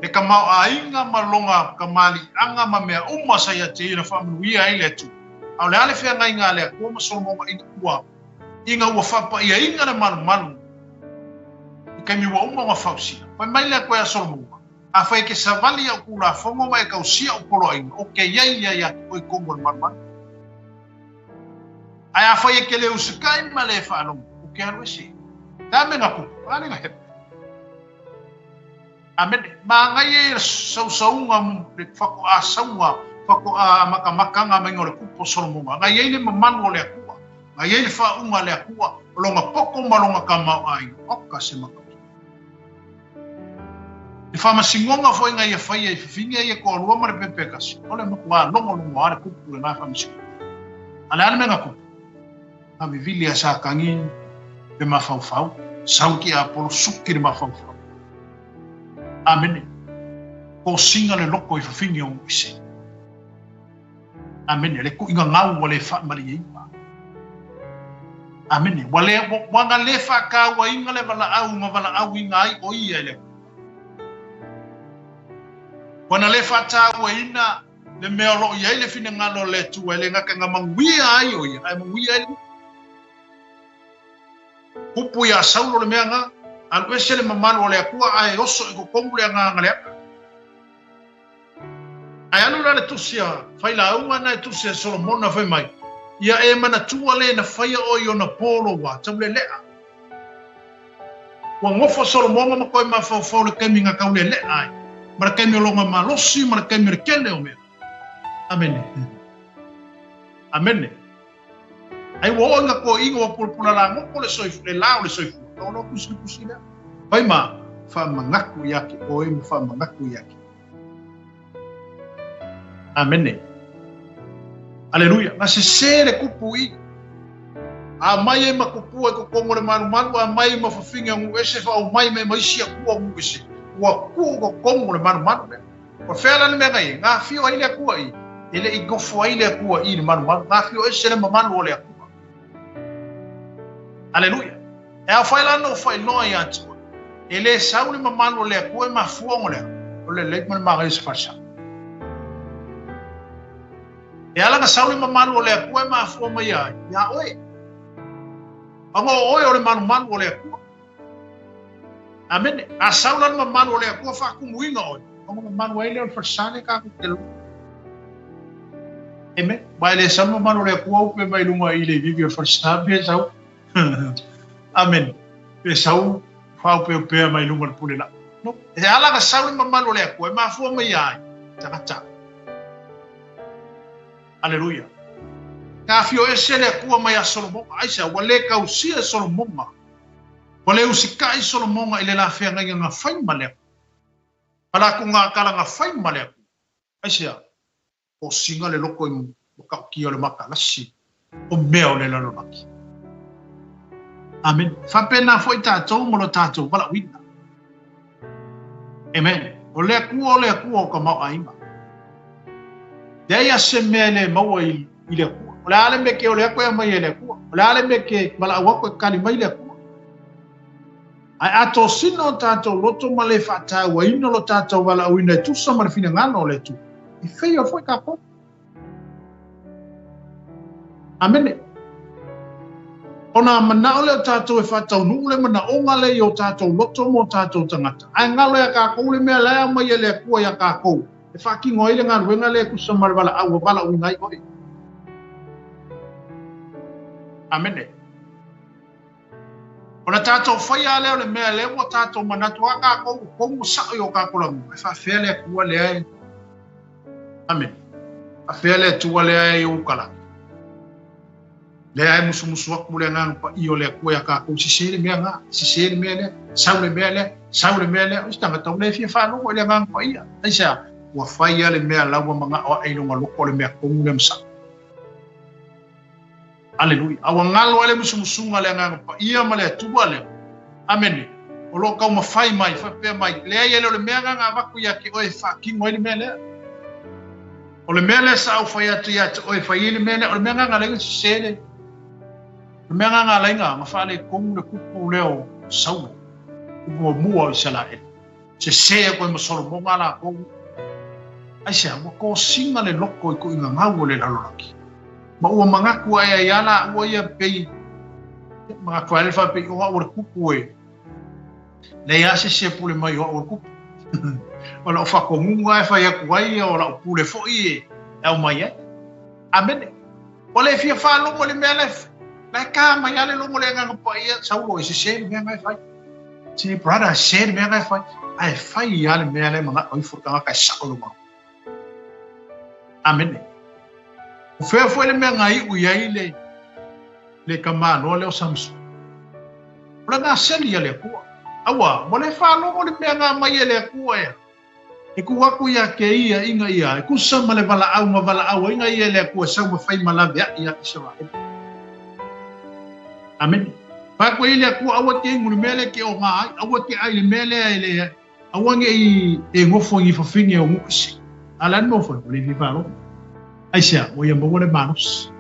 Le tamaoaiga ma lona kamaliiaga ma mea uma sa ia te ia na faamanuia ai le Atua. A o le a le feagaiga a le Atua ma Solomona ina ua ina ua faapaiaina le malumalu i taimi ua uma ona fausia? Fai mai le Atua ia Solomona, Afai e te savali i au Tulafono ma e tausia au poloaiga, ou te i ai ia ia te oe i totonu o le malumalu. Ae afai e te le usikai ma le faalogo, ou te alu ese. Te a me nga kupu, a le nga hepe. Amene. Manaia ia sausauga le faatoa sauga, faatoa makamakanga mai o le kupu o Solomona. Na i ai le mamalu o le Atua. Na i ai le faauga a le Atua, o lona poto ma lona tamaoaiga. Oka se matautia. Le faamasinoga foi na ia faia i fafine ia toalua ma le pepe e tasi, o le matuā logologo lava le kupu i lena faamasinoga. A o le a le mea na tupu? Na vivili a Satani le mafaufau, sau tiapolo suki le mafaufau. Amene. Kosina le loko i fafine o Moise. Amene. Le tuuina gau ua le faamalieina. Amene. Ua le, ua na le faatauaina le valaau na valaauina ai o ia e le Atua. Ua na le faatauaina le mea o lo o i ai le finagalo o le Atua e le gata na manuia ai o ia, ae manuia ai le Upu iā Saulo le mea na, alu ese le mamalu o le Atua ae oso i totonu le agaga leaga. Ae alu la le tusi a Failauga na e tusi a Solomona fai mai, Ia e manatua le na faia oe i ona po lou wā, taulelea. Ua nofo Solomona ma koe mafaufau le taimi na taulelea ai, ma le taimi o lona malosi ma le taimi o le tele o mea. Amene. Amene. Ai ua oo ina toeaiina ua pulapula lagoto le soifua, le la o le soifua. Ua loa tusi le tusi lea. Fai ma faamanatu ia te oe ma faamanatu ia te. Amene. Aleluia. Na sesē le kupu i. A mai ai ma tupua i totonu o le malumalu, a mai ma fafine o nuu ese, faaumai mai ma isi atua o nuu ese. Ua tuu i totonu o le malumalu lea. O fea la le mea na i ai? Na afio ai le Atua i, e le i nofo ai le Atua i le malumalu, na afio ese le mamalu o le Atua. Aleluia. E aofai la ona ou faailoa ia te oe, e le sau le mamalu o le Atua e mafua ona o le a? O le lelei ma le manaia o se falesa. E ala ona sau le mamalu o le Atua e mafua mai ai ia oe. Ona o oe o le malumalu o le Atua. Amene. A sau la le mamalu o le Atua faatumuina oe, ona mamalu ai lea o le falesa lea tatou te lou. Amen. Ma e le sau le mamalu o le Atua upe mai luga i le ivivi o le falesa pe sau. Amen. Pe sau faaopeopea mai luga o le pule lau. No. E ala na sau le mamalu o le Atua e mafua mai ia ai tagata. Aleluia. Na afio ese le Atua mai a Solomoga. Aisea, ua le tausia e Solomoga. Ua le usikai Solomoga i le la feagaiga na fai ma le Atua. Ma latou gakala na fai ma le Atua. Aisea, Tosiga le loko i matautia o le matalasi o mea o le lalolagi. Amene. E faapena foi tatou ma lo tatou valaauina. Amen. O le Atua o le Atua o tamaoaiga. Leai a se mea e le maua i, i le Atua. O le a le mea ke ole atu e aumai e le Atua. O le a le mea ke valaau atu e kali mai le Atua. Ae a tosina o tatou loto ma le faatauaina lo tatou valaauina e tusa ma le finagalo o le Atua, e faia foi tatou. Amene. Ona manao lea o tatou e faataunuu le manaoga lea i o tatou loto ma o tatou tagata. Ae galo ia tatou le mea la e aumai e le Atua ia tatou e faatino ai le galuega lea e tusa ma le valaau ua valaauina ai oe. Amene. Ona tatou faia lea o le mea lea ua tatou manatu a tatou ua komu sao i o tatou lagona. E faafefea le Atua lea e Amene. Faafefea le Atua lea e ou kalaki. Lea e musumusu atu le Agaga Paia o le Atua ia tatou, sese le mea na, sese le mea lea, sau le mea lea, sau le mea lea. O se tagata ua le fia faalogo i le Agaga Paia. Aisea? Ua faia le mea la ua manao ae i lona loko o le mea tonu lea ma sao. Aleluia. A ua galo ai le musumusuga a le Agaga Paia ma le Atua lea. Amene. O lo o taumafai mai, faapea mai, leai e le o le mea lena na avatu ia te oe e faatino ai le mea lea. O le mea lea sa ou fai atu ia te oe e fai ai le mea lea, o le mea lena na ala ai ona sese le, o le mea lena na ala ai ona faaletonu le kupu lea o Saulo, kupu muamua o Isaraelu. Sese atu ai ma Solomoga a latou. Aisea, ua tosina le loko i tuiga gau o le lalolagi. Ma ua manatu ae ai a laua ia pei, manatu ae le faapei o au o le kupu e, leai a se isi e pule mai o au o le kupu. O lau faatonuga e fai atu ai o lau pule foi e aumai ai. Amene. Ua le fia faalogo i le mea la e ka mai a le logo le Agaga Paia, Saulo e sese le mea na e fai. Se brother, sese le mea na e fai. Ae fai a le mea la e manao ifo le tagata e sao lona. Amene. O fea foi le mea na iu i ai le le tamaloa lea o Samson. O le gaseli a le Atua. Aua, ua le faalogo le mea na aumai e le Atua ea. E ku aku ia ke ia inga ia, e kusa ma le valaau ma valaau ai nga ia e le Atua e sau ma fai ma laveai ia Isaraele. Amene. Fai atu ai le Atua, aua te ingu le mea lea ke o ngā ai, aua te ai le mea lea e le, aua nge i e ngofo i fafine o nuu ese. A le a le mea o fai, ua le fia faalogo. Aisea, ua ia maua le malosi.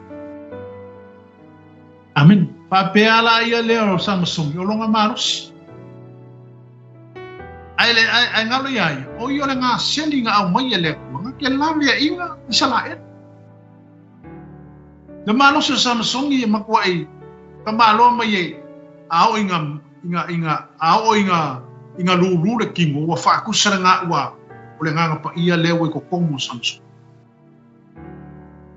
Amene. Faapea la ia lea o Samasoni, o lona malosi. Ae, le, ae, ae galo ia ia, o ia o le gaseli na aumai e le Atua, na ke laveaiga Isaraelu. Le malosi o Samasoni e matuai tamaloa mai e a oo i nga, i nga, i nga, a oo i nga, i nga lūlū le kino, ua faatusa le gaʻu a o le Agaga Paia lea ua i totonu o Samasoni.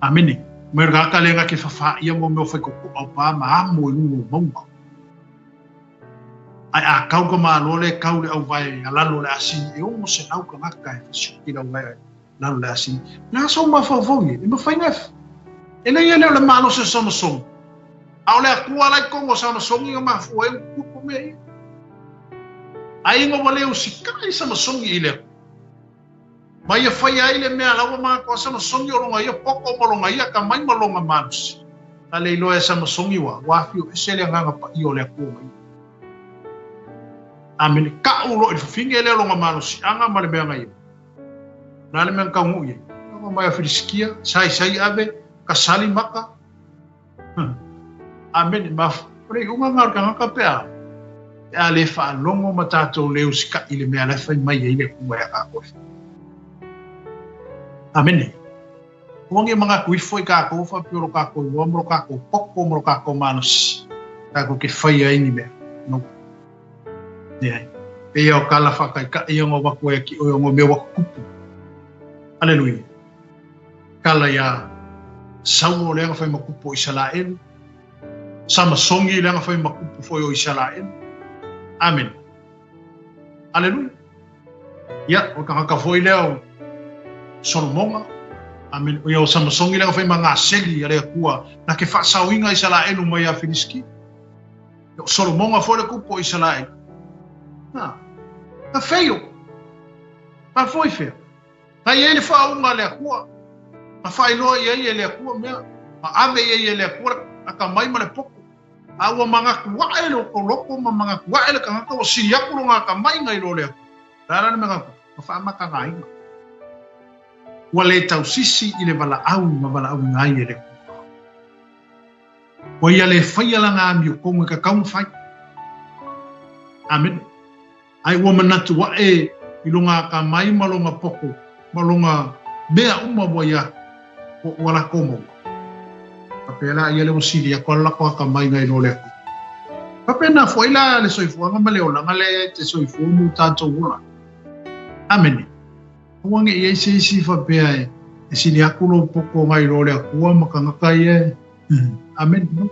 Amene. Mai o le tagata lea na te fawha ia mo mea o whaikokoa o pā ma amo i luga o maunga. Ae a kau ka malo le kau le auvae a lalo le asini, e 600 tagata e fasioti le auvae a lalo le asini. Na sau mafaufau ia, e mafai na e le ia lea o le malosi o Samasoni. A o le Atua la i totonu o Samasoni na mafua ai ona tutupu mea ia. Ai ina ua le usikai Samasoni i le Atua. Ma ia faia ai le mea la ua manatua Samasoni o lona ia poto ma lona ia atamai ma lona malosi. Na le iloa e Samasoni ua, ua afio ese le Agaga Paia o le Atua ma ia. Amene. Ka'u loa i le fafine lea lona malosiaga ma le mea na ia. O le a le mea na taunuu i ai? Ua mai a Filisitia, saisai ave, kasali maka. Amene. Ma o le iuga lena o le tagata pe a, pe a le faalogo ma tatou le usita'i i le mea la e fai mai ai le Atua ia tatou e fai. Amene. Aua ne i manatu ifo i tatou faapea o lo tatou iloa ma lo tatou poto ma lo tatou malosi tatou te faia ai ni mea. No. Leai. Pei o kala whakaikai ia ngā waku e ki oe o ngā mea waku kupu. Aleluia. Kala ia Sauo le anga whai makupu o Isalaelu. Samasongi le anga whai makupu foi o Isalaelu. Amen. Aleluia. Ia, o ka haka foi lea o Solomonga. Amen. O ia o Samasongi le anga whai ma ngā seli a le akua. Na ke whaasauinga Isalaelu mai a Filiski. O Solomonga foi le kupu o Isalaelu. Na, na feio. Na foi fea. Na i ai le faauuga a le Akua, na faailoa i ai e le Akua mea, ma ave i ai e le Akua le akamai ma le poto. A ua manatu aʻe lo kou loko ma manatu aʻe le tagata ua sili aku lona akamai nai lo le Akua. O le a la le mea na tupu? Na faamatagaina. Ua le tausisi i le valaau na valaauina ai e le Akua. Ua ia le faia lana amiotonu e tatau ona fai. Amene. Ae ua manatu aʻe i lona akamai ma lona poto ma lona mea uma ua ia ua lakou maua. A pēlā ia le ua sili aku a le lako akamai nai lo le Akua. Faapena foi la le soifuaga ma le olaga lea e te soifua ma o tatou ola. Amene. Aua ne i ai se isi faapea e sili aku lou poto nai lo le Akua ma tagata ia e Amene. No.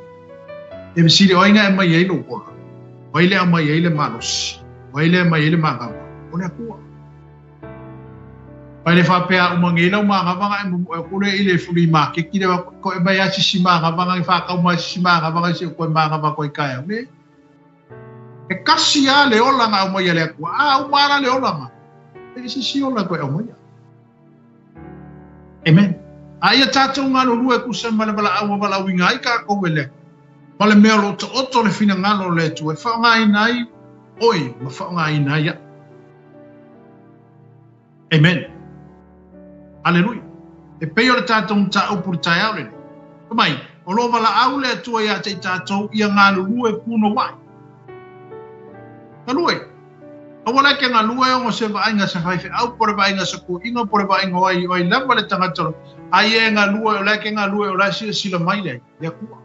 E fesili o ai na e aumai ai lou ola? O ai le aumai ai le malosi? O ai le aumai ai le manava? O le Akua. Mai le faapea uma nei lau manava na e mumu e kule i le fuli maketi le ko e mai a sisi manava na e whakau mai sisi manava na se koe manava koe kai au le. E kasi a le ola na aumai a le Akua. A uma ala le ola na. E sisi ola koe aumai. Amen. A ia tātou galulue kusa ma le valaau ua valaauina ai kākou e le Atua, ma le mea o lo o taoto le finagalo o le Atua e faaaogaina ai oe ma faaaogaina ai aʻu. Amen. Aleluia. E pei o le tātou mataupu i le taeao lenei. Fai mai, o lo o valaau le Atua iā te i tātou ia galulue punouai. Galue. Aua la ke galue ona se vaaiga se faifeau po le vaaiga se toeaina po le vaaiga o ai o ai lava le tagata o ai e galue o la ke galue o la silasila mai le le Atua.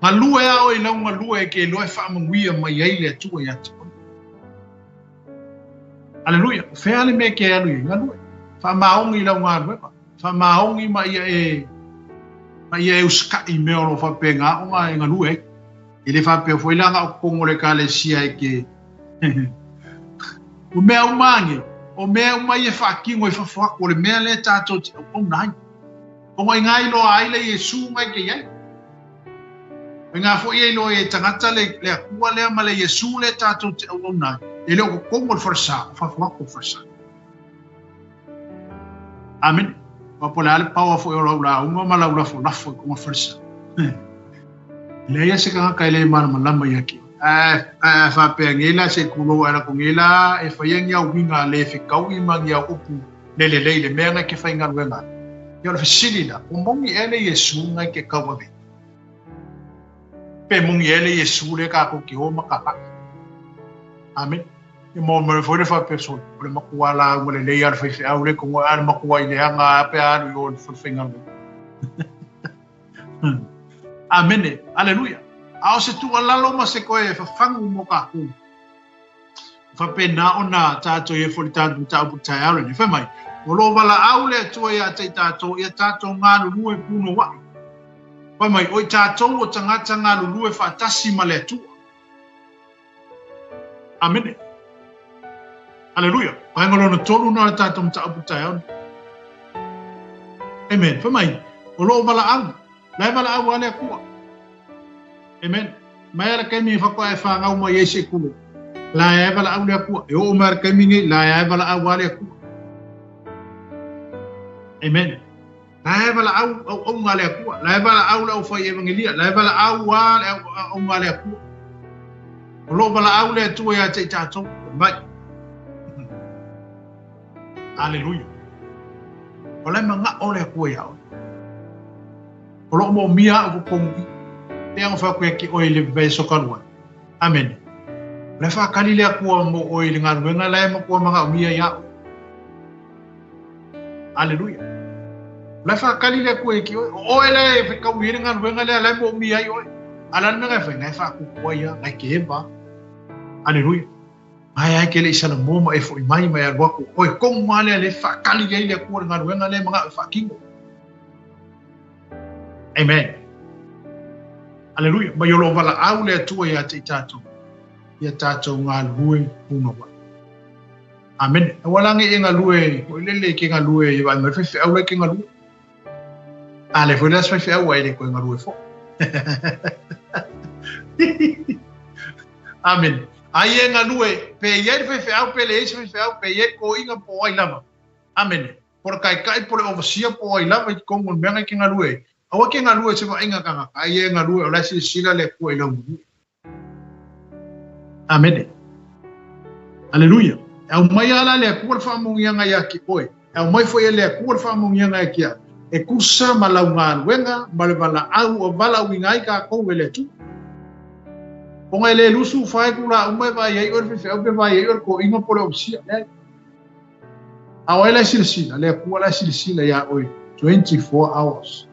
Galue a oe i lau galue e ke iloa e faamanuia mai ai le Atua ia te oe. Aleluia. O fea le mea ke alu i ai? Galue. Faamaoni i lau galuega. Faamaoni ma ia e ma ia e usikaʻi i mea o lo o faapena ona e galue ai. E le faapea foi la na o totonu o le Ekalesia e ke O mea uma ane, o mea uma ia e faatino i fafo atu, o le mea lea tatou te auauna ai. Ona i ngā iloa ai le Iesu ngai ke i ai. O i ngā foi e iloa ai e tagata le, le Atua lea ma le Iesu lea tatou te auauna ai. E le o totonu o le falesa, o fafo atu o le falesa. Amene. Aua po o le a le paoa foi o lau lauga ma lau lafolafo i kona falesa. E leai lava se tagata e le malamalama ia te oe. Ae, ae faapea nei la se kulou ae lako nei la e faia ni au uiga le fekaui ma ni au upu le lelei i le mea na e ke faigaluega ai. Ia o le fesili la, o moni ea le Iesu na e ke kauave? Pe moni ea le Iesu lea kakou ke o ma ka haʻi? Amene. E maua mai foi le faapea sole, o le matua lauga lelei a le faifeau le kogo a le matua i leaga a pe a alu i o i le fale faigaluega. Amene. Aleluia. A o se tuualalo ma se koe fafagu mo kākou. Faapena ona tātou i e foi le tātou mataupu i le taeao lenei. Fai mai, o lo o valaau le Atua iā te i tātou, ia tātou galulue punouai. Fai mai, o i tātou o tagata galulue faatasi ma le Atua. Amene. Aleluia. Vaega lona tolu na o le tatou mataupu taeao nei. Amen. Fai mai, o lo o valaau. La e valaau a le Atua. Amen. Mai a le taimi e faatoa e whāngau mai ai se kule. La e valaau le Atua. E oo mai a le taimi nei, la e valaau a le Atua. Amen. La e valaau auauna a le Atua, la e valaau le aufai evangelia, la e valaau a le auauna a le Atua. O lo o valaau le Atua ia te i tatou, mai. Aleluia. O la e manao le Atua ia oe. O lo o moomia au totonu i. Pei ona fai atu ia te oe i le vaiaso talu ai. Amene. O la e whakali le Atua mo oe i le galuega la e matua manaomia ia oe. Aleluia. O la e whakali le Atua ia ki oe. O oe la e whekau i le galuega lea la e moomia ai oe. A la le mea ngai whai, ngai whakukua ia, ngai ke ewa. Aleluia. Ae ae ke le i salamo ma e foʻi mai ma e alu aku, ʻoe tonu lava lea le faakali i ai le Atua i le galuega lea e manao e faatino. Amen. Aleluia. Ma i o loo valaau le Atua ia te i tatou, ia tatou galulue punouai. Amene. Aua la ne i e galue, foi lele e ke galue, i vaai mai faifeau la e ke galue. A le foi le aso faifeau ai le koe galue foi. Amene. Ai e galue, pe i ai le faifeau, pe leai se faifeau, pe i ai toeaina po o ai lava. Amene. Po o le taitai, po o le overseer, po o ai lava i totonu o le mea na e te galue ai. Aua e te galue i se vaaiga tagata, ai e galue o la e silasila le Atua i lau galue. Amene. Aleluia. E aumai lava la le Atua le faamanuiaga ia te oe. E aumai foi e le Atua le faamanuiaga ia te au. E tusa ma lau galuega ma le valaau ua valaauina ai tatou e le Atua. Ona e le 24 itula uma e vaai ai oe le faifeau pe vaai ai oe le toeaina po o le overseer. Leai. A o ai la e silasila? Le Atua la e silasila iā oe 24 hours.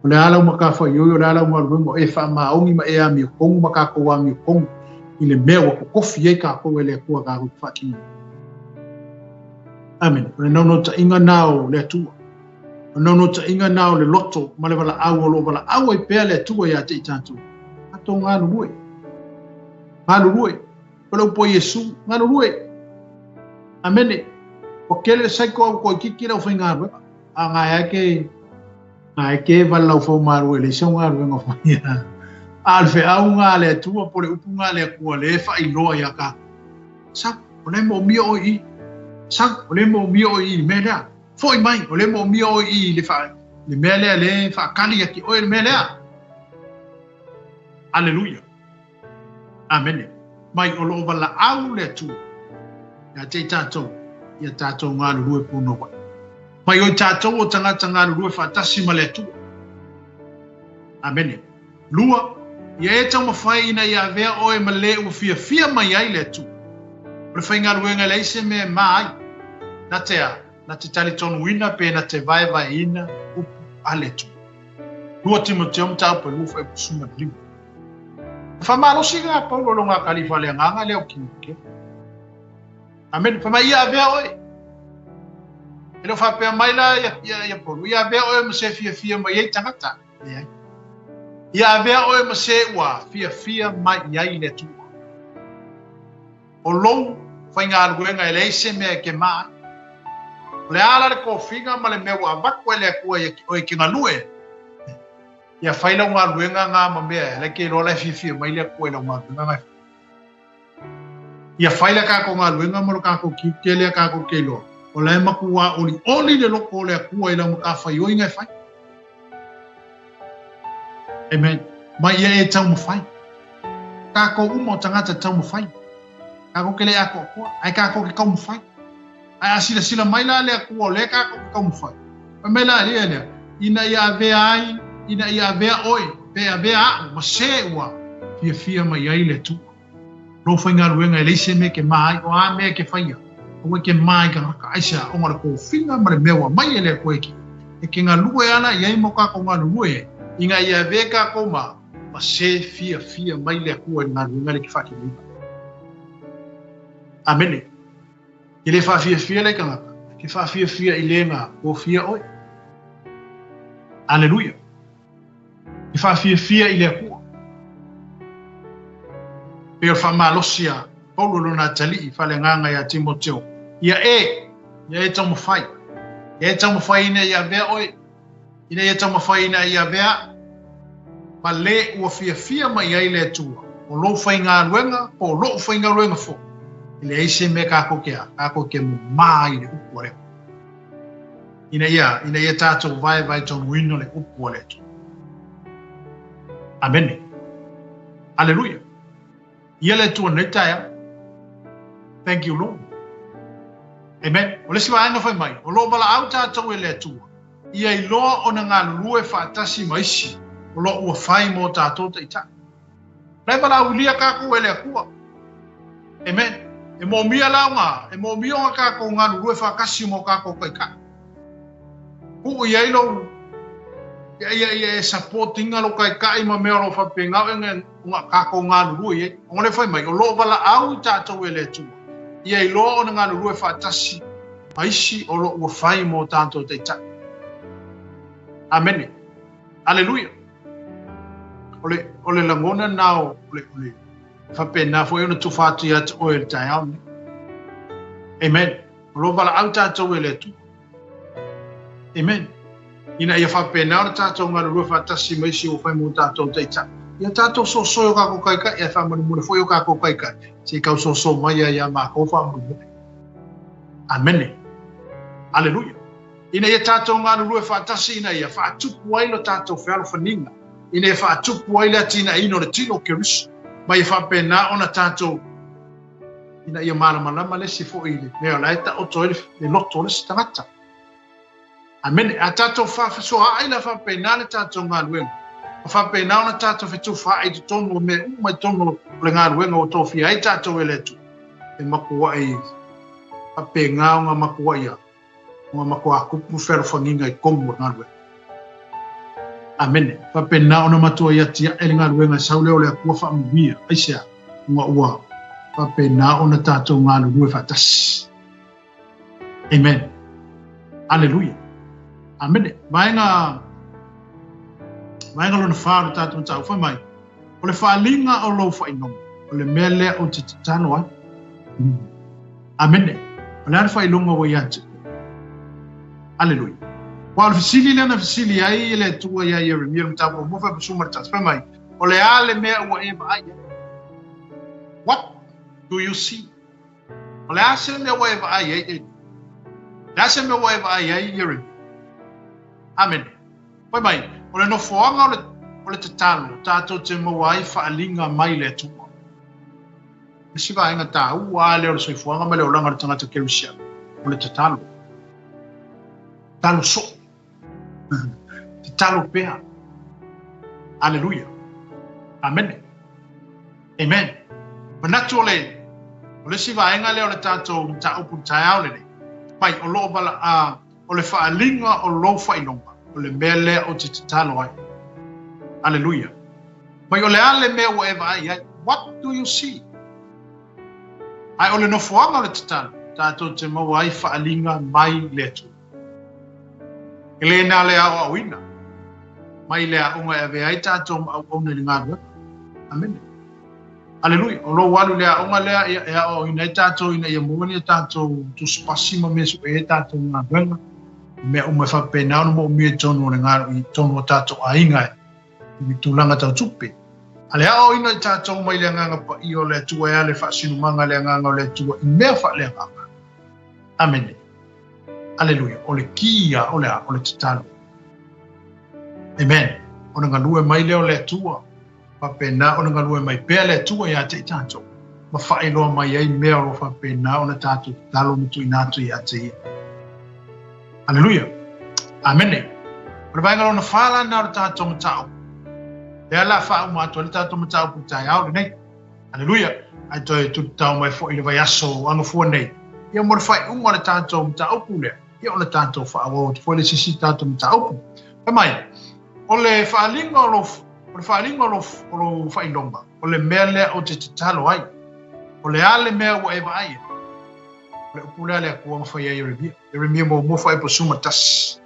O le a lau matafaioi, o le a lau galuega, o e faamaoni ma e amiotonu ma tatou amiotonu i le mea ua totofi ai tatou e le Atua tatou te faatinoina. Amene. O le naunautaiga na o le Atua. O le naunautaiga na o le loto ma le valaau o lo o valaau ai pea le Atua ia te i tatou. Tatou galulue. Galulue. O le upu a Iesu, galulue. Amene. Ua tele le saiko a ua toeitiiti le aufaigaluega. A gae ai ke gae ke wale lau fau malu e leai sau galuega faia. A o le feauga a le Atua po o le upuga a le Atua lea e faailoa iā tatou. Sau, o lea e moomia oe i i. Sau, o lea e moomia oe i i le mea lea. Foi mai, o lea e moomia oe i i le, fa, le mea lea lea e faakali ia te oe le mea lea. Aleluia. Amene. Mai o lo o valaau le Atua ia te i tatou, ia tatou galulue punouai. Mai o i tatou o tagata galulue faatasi ma le Atua. Amene. Lua, ia e taumafai ina ia avea oe ma le ua fiafia mai ai le Atua. O le faigaluega e leai se mea e ma ai. Na te a? Na te talitonuina pe na te vaevaeina upu a le Atua. 2 Timoteo mataupu e 2 fuaiupu 15. E faamalosi lena Paulo i lona kalifa le agaga lea o Timoteo. Amene. Fai mai, ia avea oe. E le o faapea mai la ia, ia, ia Paulo, ia avea oe ma se fiafia mai ai tagata. Leai. Ia avea oe ma se ua fiafia mai i ai le Atua. O lou faigaluega e leai se mea e ke ma ai. O le a la le tofiga ma le mea ua avatu e le Atua ia te oe e te galue? Ia fai lau galuega nga ma mea e la e te iloa la e fiafia mai le Atua i lau galuega nga e fai. Ia fai le kakou galuega ma lo kakou tiute lea kakou te iloa, o la e matua olioli le loto o le Atua i lau matafaioi nga e fai. Amen. Mai ia e taumafai. Kakou uma o tagata taumafai. Kakou ke le atoatoa, ae kakou ke taumafai. Ae a silasila mai la le Atua o lea kakou ke taumafai. Fai mai la ia lea, ina ia avea ai, ina ia avea oe, pe avea a'u ma se ua fiafia mai ai le Atua. Lou faigaluega e leai se mea e ke ma ai, o a mea e ke faia, aua e ke ma i tagata, aisea, ona o le tofiga ma le mea ua aumai e le Atua e ke, e ke galue ala i ai mo kakou galulue ai, ina ia avea kakou ma, ma se fiafia mai le Atua i le galuega lea e ke faatinoina. Amene. E le faafiafia le tagata, e te faafiafia i le na tofia oe. Aleluia. E faafiafia i le Atua. Pei o le faamalosi a Paulo lona atalii faaleagaga ia Timoteo, ia e, ia e taumafai, ia e taumafai ina ia avea oe, ina ia taumafai ina ia avea a'u, ma le ua fiafia mai ai le Atua, o lou faigaluega po o lo'u faigaluega foi, e leai se mea kakou ke a, kakou ke momā ai le upu a le Atua. Ina ia, ina ia tatou vaevaetonuina le upu a le Atua. Amene. Aleluia. Ia le Atua nei taeao. Thank you, Lord. Amen. O le isi vaega fai mai, o lo o valaau tatou e le Atua, ia iloa ona galulue faatasi ma isi o lo o ua fai mo tatou taitai. La e valaaulia kakou e le Atua. Amen. E moomia la ona, e moomia ona kakou galulue faatasi mo kakou taitai. Tuu i ai lou, Ia ia ia e support ina lo taitai ma mea o lo o faapena ona tatou galulue i ai. Ona o lea fai mai, o lo o valaau i tatou e le Atua, ia iloa ona galulue faatasi ma isi o lo o ua fai mo tatou taitai. Amene. Aleluia. O le, o le lagona na o le, o le faapena foi ona tufa atu ia te oe i le taeao lenei. Amen. O lo o valaau tatou e le Atua. Amen. Ina ia faapena ona tatou galulue faatasi ma isi ua fai mo tatou taitai. Ia tatou soso i o kakou taitai, ae faamolemole foi o kakou taitai, se i tau soso mai ai ia makou faamolemole. Amene. Aleluia. Ina ia tatou galulue faatasi ina ia faatupu ai lo tatou fealofaniga, ina ia faatupu ai le atinaeina o le tino o Keriso, ma ia faapena ona tatou ina ia malamalama le isi foi i le mea o la e taoto ai le loto o le isi tagata. Amene. A tatou faafesoaai la faapena le tatou galuega, ma faapena ona tatou fetufaai i totonu o mea uma i totonu o le galuega ua tofia ai tatou e le Atua, e matuai faapena ona matuai a Ua matua kupu fealofagiga i tonu o le galuega. Amene. Faapena ona matua i atiae le galuega e sau lea o le Atua faamanuia. Aisea? Ona ua faapena ona tatou galulue faatasi. Amen. Aleluia. Amene. Vaega vaega lona fa o le tatou mataupu fai mai, o le faaaliga o lou faailoga, o le mea lea ou te tatalo ai. Amene. O le a le faailoga ua ia te oe? Aleluia. Aua o le fesili lea na fesili ai le Atua iā Ieremia i le mataupu muamua fai 11, fai mai, O le a le mea ua e vaai ai? What do you see? O le a se mea ua e vaai ai, Eli? O le a se mea ua e vaai ai, Ieremia? Amene. Fai mai, o le nofoaga o le, o le tatalo, tatou te maua ai faaaliga mai le Atua. Isi vaega taua lava lea o le soifuaga ma le olaga o le tagata kerisiano, o le tatalo. Tatalo soo. Tatalo pea. Aleluia. Amene. Amen. Manatu o le, o le isi vaega lea o le tatou mataupu i le taeao lenei, mai o lo o vala, a, o le faaaliga o lou faailoga, o le mea lea ou te tatalo ai. Aleluia. Mai o le a le mea ua e vaai ai? What do you see? Ae o le nofoaga o le tatalo, tatou te maua ai faaaliga mai le Atua. E le na o le aoaoina mai le aoga e avea ai tatou ma auauna i le galuega. Amene. Aleluia. O lou alu i le aoga lea, ia, e aoaoina ai tatou ina ia maua ni a tatou tusipasi ma mea sue ai tatou galuega, mea uma e faapena ona moomia i totonu o le i totonu o tatou aiga i tulaga tau tupe. A le aoaoina i tatou mai le Agaga Paia o le Atua e ala i le faasinomaga a le Agaga o le Atua i mea faaleagaga. Amene. Aleluia. O le ki ia o le a? O le tatalo. Amen. Ona galue mai lea o le Atua. Faapena ona galue mai pea le Atua ia te i tatou, ma faailoa mai ai mea o lo o faapena ona tatou tatalo ma tuuina atu ia te Ia. Aleluia! Amene! O le vaega lona fa la lena o le tatou mataupu. Lea la faauma atu ai le tatou mataupu i le taeao lenei. Aleluia! Ae toe tutao mai foi i le vaiaso agafua nei, ia mo le faaiuga o le tatou mataupu lea, ia ona tatou faaauau atu foi le isi tatou mataupu. Fai mai, o le faaaliga o lou O le faaaliga o lou, o lou faailoga, o le mea lea ou te tatalo ai. O le a le mea ua e vaai ai? O le upu lea a le Atua na fai ai Ieremia. Ieremia muamua fuaiupu 11.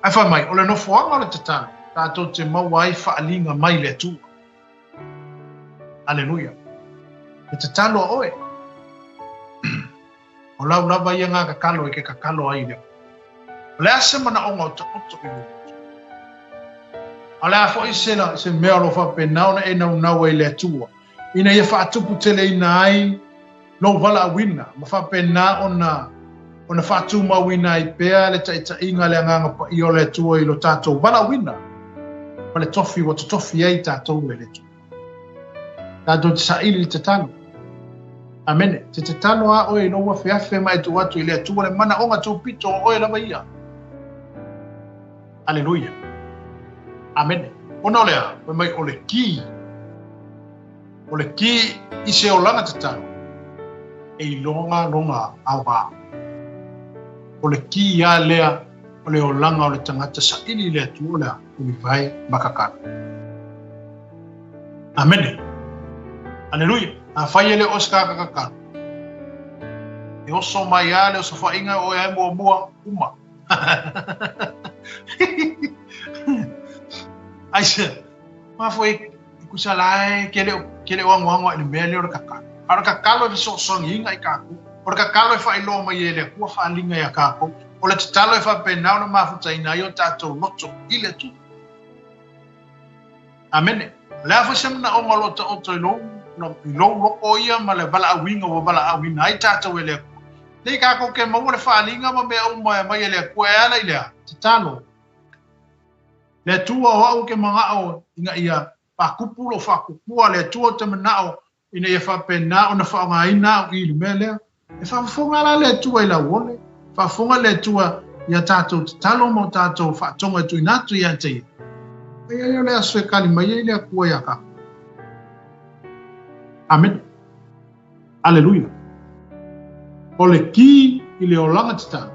Ae fai mai, o le nofoaga o le tatalo, tatou te maua ai faaaliga mai le Atua. Aleluia. E tatalo a oe. O lau lava ia ngā kakalo e ke kakalo ai le O le a se manaoga o taoto i lou loto? A o le a foi se, la, se mea o lo o faapena ona e naunau ai i le Atua, ina ia faatuputeleina ai lou valaauina ma faapena ona ona faatumauina ai pea le taitaiga a le Agaga Paia o le Atua i lo tatou valaauina ma le tofi ua totofi ai tatou e le Atua. Tatou te saili i le tatalo. Amene. Te tatalo a oe i lou afeafe ma e tuu atu i le Atua le manaoga tupito o oe lava ia. Aleluia. Amene. Ona o le a? Fai mai o le ki. O le ki i se olaga tatalo e iloga lona aoga. O le ki a lea o le olaga o le tagata saili i le Atua o le a? Ulivae ma kakalo. Amene. Aleluia. Afai e le o se tagata kakalo, e oso mai lava le osofaiga e oe ai muamua uma. Aisea, mafua e tusa la e ke le ke le o agoago i le mea lea o le kakalo. A o le kakalo e fesoasoaniina i kākou. O le kakalo e faailoa mai e le Atua faaaliga iā kākou. O le tatalo e faapena ona mafutaina ai o tātou loto i le Atua. Amene. O le a foi se manaʻoga o lo o taoto i lou, i lou loko ia ma le valaauina ua valaauina ai tātou e le Atua. Nei kākou ke maua le faaaliga ma mea uma e aumai e le Atua e ala i le a? Tatalo. Le Atua o au ke manaʻo ina ia faatupu lou faatuatua, le Atua ou te manaʻo ina ia faapena ona faaaogaina au i le mea lea. E faafofoga la le Atua i lauole, faafofoga le Atua i a tātou tatalo ma o tātou faatoga e tuuina atu ia te ia. Ai ai o le aso e kali mai ai le Atua iā kākou. Amene. Aleluia. O le ki i le olaga tatau,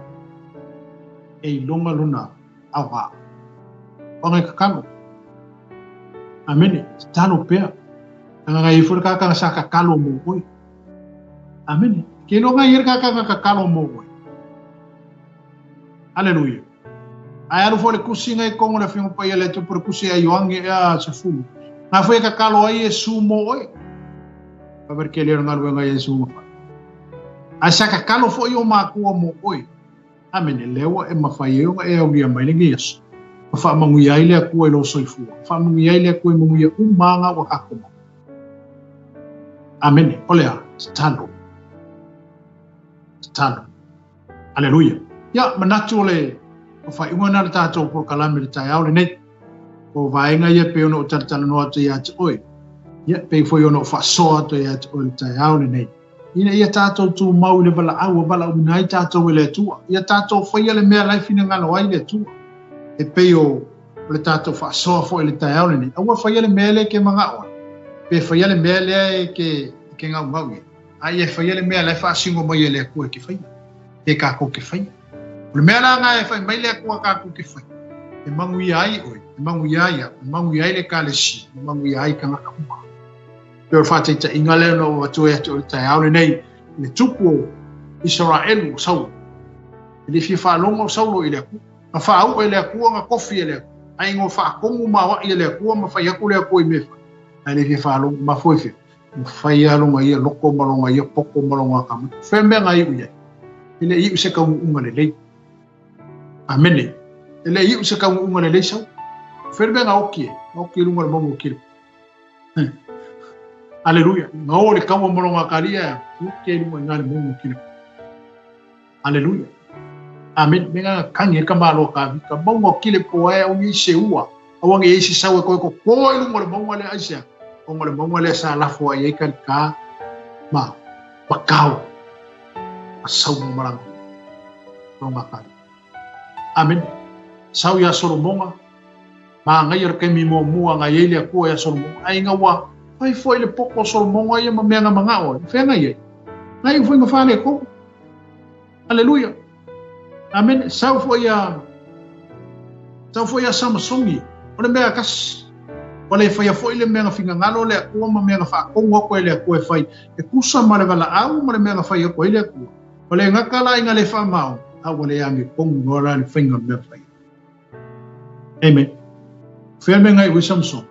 e iloga lona aoga. Oga e kakalo. Amene. Tatalo pea. Leaga e i ai foi le tagata sa kakalo mo oe. Amene. Ke iloga e i ai le tagata na kakalo mo oe. Aleluia. Ae alu foi le tusiga i totonu o le Afioga Paia a le Atua po o le tusi a Ioane ea 10. Na foi e kakalo ai Iesu mo oe. Vave le tele o le galuega a Iesu na fai. Ae sa kakalo foi o matua mo oe. Amene, lea ua e mafai ai ona e aulia mai lenei aso, ma faamanuia ai le Atua i lou soifua, ma faamanuia ai le Atua i manuia uma aga ua tatou maua. Amene. O le a? Tatalo. Tatalo. Aleluia. Ia, manatu o le o faaiuga na le tatou polokalame i le taeao lenei. O vaega ia pei ona ou talatalanoa atu ia te oe. Ia, pei foi ona ou faasoa atu ia te oe i le taeao lenei. Ina ia tātou tumau i le valaau ua valaauina ai tātou e le Atua. Ia tātou faia le mea la e finagalo ai le Atua. E pei o le tātou faasoa foi i le taeao lenei. Aua faia le mea lea e ke manao ai. Pe faia le mea lea e ke, e ke gaugau i ai. A ia faia le mea la e faasino mai e le Atua e ke faia. Pe kākou ke faia. O le mea la na e fai mai le Atua kākou ke faia. E manuia ai oe, e manuia ai au, e manuia ai le Ekalesia, e manuia ai tagata uma. Pei o le faataitaiga lea na ou avatu ai atu i le taeao lenei, i le tupu o Isaraelu o Saulo. E le fia faalogo o Saulo i le Atua. Na faauu e le Atua, na tofi e le Atua. Ae ina ua faatonu maoaʻi e le Atua ma fai atu le Atua i mea e fai, ae le fia faalogo, mafua i fea? Ua fai lava lona ia loto ma lona ia poto ma lona atamai. Fea mea na iu i ai? E le iu i se taunuuga lelei. Amene. E le iu i se taunuuga lelei Saulo. Fea le mea na oti ai? Na oti i luga o le mauga o Kilipua. Aleluia. Na o le kaua ma lona akalia, oti ai i luga i ina i le mauga o Kilipua. Aleluia. Amene. Me nga kangi e ka malo a Kāvika. Mauga o Kilepoa e au i se ua. Aua nge i se sau e koe ko ko i lunga o le mauga lea aisea. Ona o le mauga lea sa lafo ai ai kalika ma makao. A sau mo malanga. Longa Kāvika. Amene. Sau ia Solomonga. Māngaia le taimi muamua nga i ai le Atua ia Solomonga. Ai nga ua fai foi le poto o Solomonga ia ma mea nga mangao ai. Whea nga i ai? Nga i foi nga whale ko. Aleluia. Amene. Sau foi ia sau foi ia Samasoni. O le mea kasi. Ua le faia foi le mea na finagalo le Atua ma mea na faatonu atu ai le Atua e fai. E tusa ma le valaau ma le mea na fai atu ai le Atua. Ua le gata la ina le faamaoni, a ua le amiotonu loa la le faiga o le mea fai. Amen. Fea mea ngai ui Samson.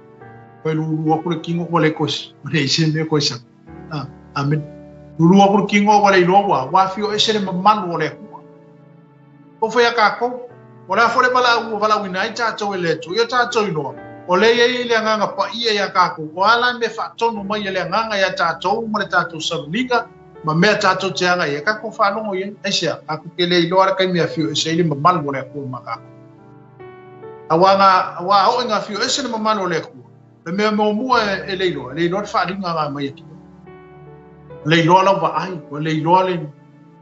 Koe lulu aku le kino ua le koe, ua le ise mea koe sa. Ah, amen. Lulu aku le kino ua le iloa ua, ua afio ese le mamalu o le Atua. Ko whai a kākou, o le a foi le valaau ua valaauina ai tātou e le Atua, ia tātou iloa, o lea i ai le agaga paia iā kākou, o a la mea faatonu mai e le agaga iā tātou ma le tātou saluliga, ma mea tātou te agai ai, kākou faalogo i ai, aisea, kākou ke le iloa le taimi e afio ese ai le mamalu o le Atua ma kākou. Auā ngā, auā aoʻe ngā afio ese le mamalu o le Atua, le mea muamua e le iloa, e le iloa le faaaliga ngā mai e Ua le iloa lau vaai, ua le iloa le,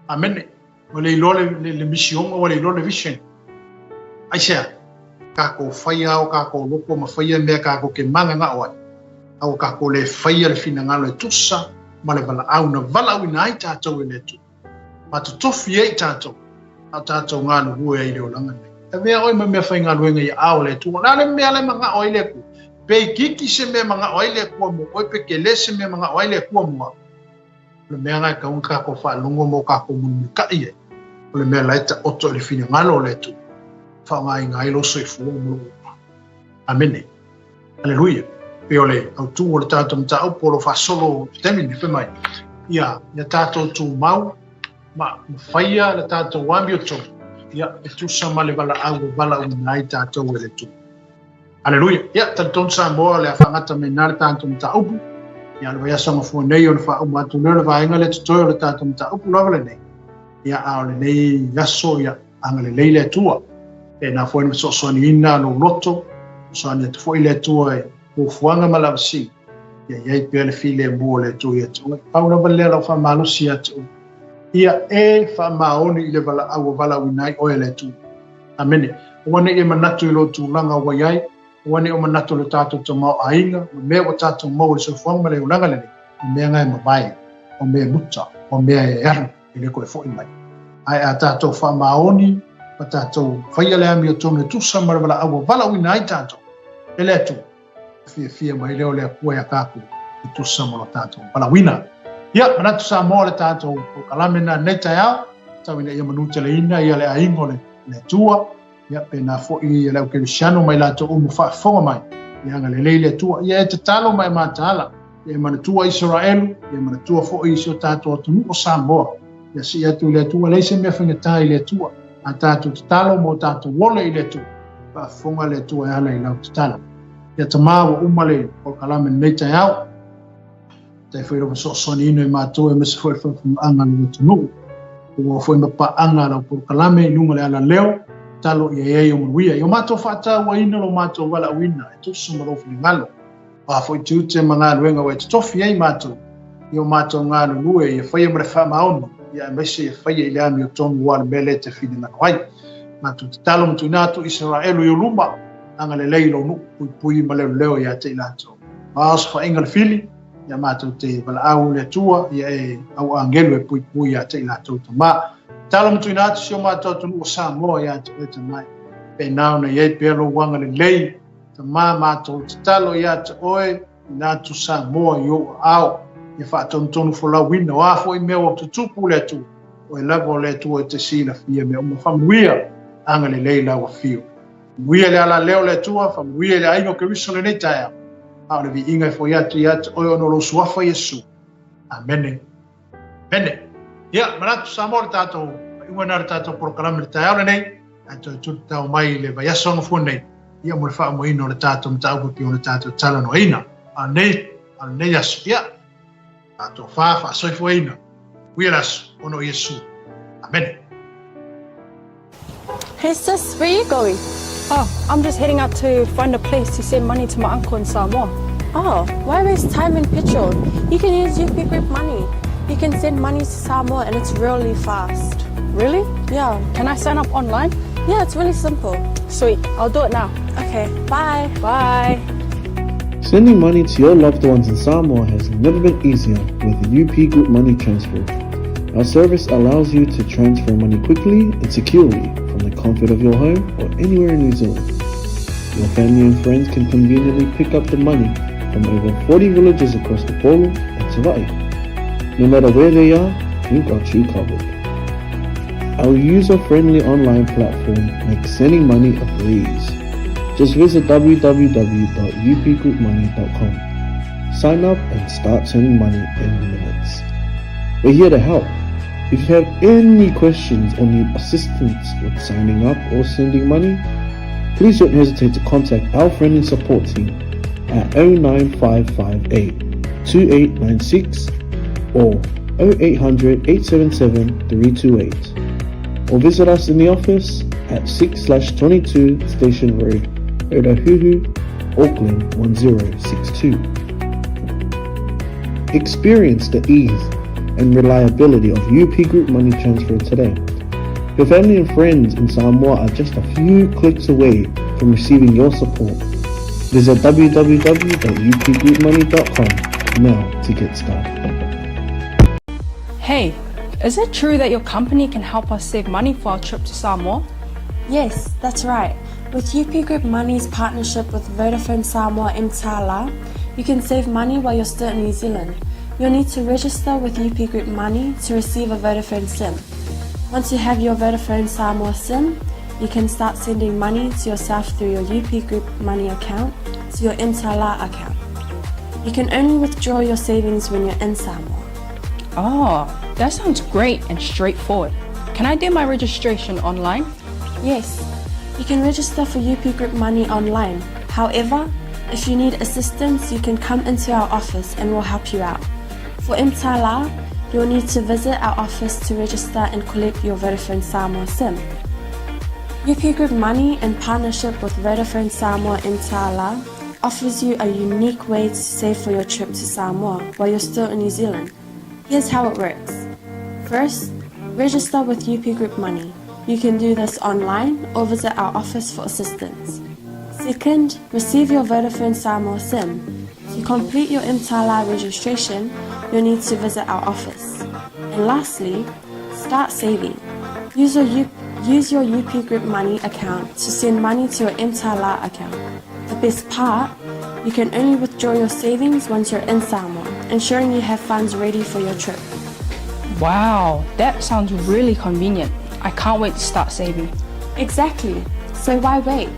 amene, ua le iloa le, le, le misioga, ua le iloa le vision. Aisea, kākou faia o kākou loko ma faia mea kākou ke mananao ai. A ua kākou le faia le finagalo e tusa ma le valaau na valaauina ai tātou e le Atua. Ma totofi ai tātou, a o tātou galulue ai i le olaga nei. Avea oe ma meafaigaluega i aao o le Atua. O le a le mea la e manao ai le Atua? Pe itiiti se mea e manao ai le Atua mo oe, pe tele se mea e manao ai le Atua mo au. O le mea lena e tatau ona tatou faalogo ma o tatou mulimulitai ai, o le mea la e taoto i le finagalo o le Atua, e faaaogaina ai lou soifua ma lou ola. Amene. Aleluia. Pei o le autu o le tatou mataupu o lo o faasolo i le taimi lenei, fai mai, ia, ia tatou tumau ma faia le tatou amiotonu, ia, e tusa ma le valaau ua valaauina ai tatou e le Atua. Aleluia. Ia, talitonu Samoa o le a faagata mai i ina le tatou mataupu. Ia, o le vaiaso gafua nei ona faauma atu lea o le vaega lea totoe o le tatou mataupu lava lenei. Ia, a o lenei aso, ia, agalelei le Atua. Pena foi na fesoasoaniina lou loto, fesoasoani atu foi le Atua i fuafuaga ma lavasiga, ia i ai pea le filemu o le Atua ia te oe. Pau lava lea lau faamalosi ia te oe. Ia e faamaoni i le valaau ua valaauina ai oe e le Atua. Amene. Aua ne i e manatu i lou tulaga ua i ai, aua ne i o manatu i lo tatou tamaoaiga, ma mea ua tatou maua i le soifuaga ma le olaga lenei, o mea na e mavae, o mea e muta, o mea e alu, e le toe foi mai. Ae a tatou faamaoni ma tatou faia le amiotonu e tusa ma le valaau ua valaauina ai tatou e le Atua, fiafia mai lea o le Atua ia tatou e tusa ma lo tatou valaauina. Ia, manatu Samoa le tatou polokalame na nei taeao, tau ina ia manuteleina ia le aiga o le Atua, ia pena foi ia le au kerisiano mai latou uma faafofoga mai, ia agalelei le Atua. Ia e tatalo ma e mataala, ia e manatua Isaraelu, ia e manatua foi si o tatou atunuu o Samoa. Ia sii atu i le Atua, leai se mea faigata i le Atua. A tatou tatalo ma o tatou ola i le Atua, faafofoga le Atua e ala i lau tatalo. Ia Tama, ua uma le polokalame lenei taeao. Faafetai foi i lou fesoasoaniina i matou aemaise foi le faafofogaaga a lou atunuu. Ua foi ma paaga a lau polokalame i luga o le alaleo, tatalo ia i ai o manuia. I o matou faatauaina lo matou valaauina e tusa ma lou finagalo. O a foi tiute ma galuega ua e totofi ai matou, i o matou galulue ia faia ma le faamaoni, ia aemaise ia faia i le amiotonu aua le mea lea e te finagalo ai. Matou tatalo ma tuuina atu Isaraelu i ou luma, agalelei i lou nuu, puipui ma leoleo ia te i latou. O osofaiga le fili, ia matou te valaau le Atua, ia e au agelu e puipui ia te i latou Tama. Tatalo ma tuuina atu si o matou atunuu o Samoa ia te oe Tama. Pena ona i ai pea lou agalelei, Tama, matou tatalo ia te oe, ina atu Samoa i ou aao, ia faatonutonu folauina, o a foi mea ua tutupu le Atua, oe lava o le Atua e te silafia mea uma. Faamanuia, agalelei lau afio. Faamanuia le alaleo o le Atua, faamanuia le aiga o Keriso lenei taeao. A o le viiga e foi atu ia te oe ona o lou suafa Iesu. Amene. Amene. Ia, manatu Samoa le tatou faaiuga na le tatou polokalame le taeao lenei. Ae toe tulitao mai i le vaiaso gafua nei, ia mo le faaumaina o le tatou mataupu e pei ona tatou talanoaina. A o lenei, a o lenei aso, ia, tatou fa faasoifuaina. Manuia le aso, ona o Iesu. Amene. Hey sis, where you going? Oh, I'm just heading out to find a place to send money to my uncle in Samoa. Oh, why waste time and petrol? You can use UP Group Money. You can send money to Samoa and it's really fast. Really? Yeah. Can I sign up online? Yeah, it's really simple. Sweet, I'll do it now. Okay, bye. Bye. Sending money to your loved ones in Samoa has never been easier with UP Group Money Transfer. Our service allows you to transfer money quickly and securely from the comfort of your home or anywhere in New Zealand. Your family and friends can conveniently pick up the money from over 40 villages across the Upolu and Savaii. No matter where they are, we've got you covered. Our user-friendly online platform makes sending money a breeze. Just visit www.upgroupmoney.com. Sign up and start sending money in minutes. We're here to help. If you have any questions or need assistance with signing up or sending money, please don't hesitate to contact our friendly support team at 09558 2896 or 0800 877 328 or visit us in the office at 6/22 Station Road, Otahuhu, Auckland 1062. Experience the ease and reliability of UP Group Money Transfer today. Your family and friends in Samoa are just a few clicks away from receiving your support. Visit www.upgroupmoney.com now to get started. Hey, is it true that your company can help us save money for our trip to Samoa? Yes, that's right. With UP Group Money's partnership with Vodafone Samoa Mtala, you can save money while you're still in New Zealand. You'll need to register with UP Group Money to receive a Vodafone SIM. Once you have your Vodafone Samoa SIM, you can start sending money to yourself through your UP Group Money account to your Mtala account. You can only withdraw your savings when you're in Samoa. Oh, that sounds great and straightforward. Can I do my registration online? Yes, you can register for UP Group Money online. However, if you need assistance, you can come into our office and we'll help you out. For Mtala, you'll need to visit our office to register and collect your Vodafone Samoa SIM. UP Group Money, in partnership with Vodafone Samoa Mtala, offers you a unique way to save for your trip to Samoa while you're still in New Zealand. Here's how it works. First, register with UP Group Money. You can do this online or visit our office for assistance. Second, receive your Vodafone Samoa SIM. To complete your Mtala registration, you'll need to visit our office. And lastly, start saving. Use your, U- use your UP Group Money account to send money to your Mtala account. The best part, you can only withdraw your savings once you're in Samoa, ensuring you have funds ready for your trip. Wow, that sounds really convenient. I can't wait to start saving. Exactly. So why wait?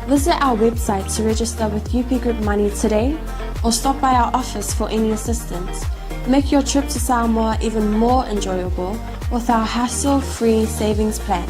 Visit our website to register with UP Group Money today or stop by our office for any assistance. Make your trip to Samoa even more enjoyable with our hassle free savings plan.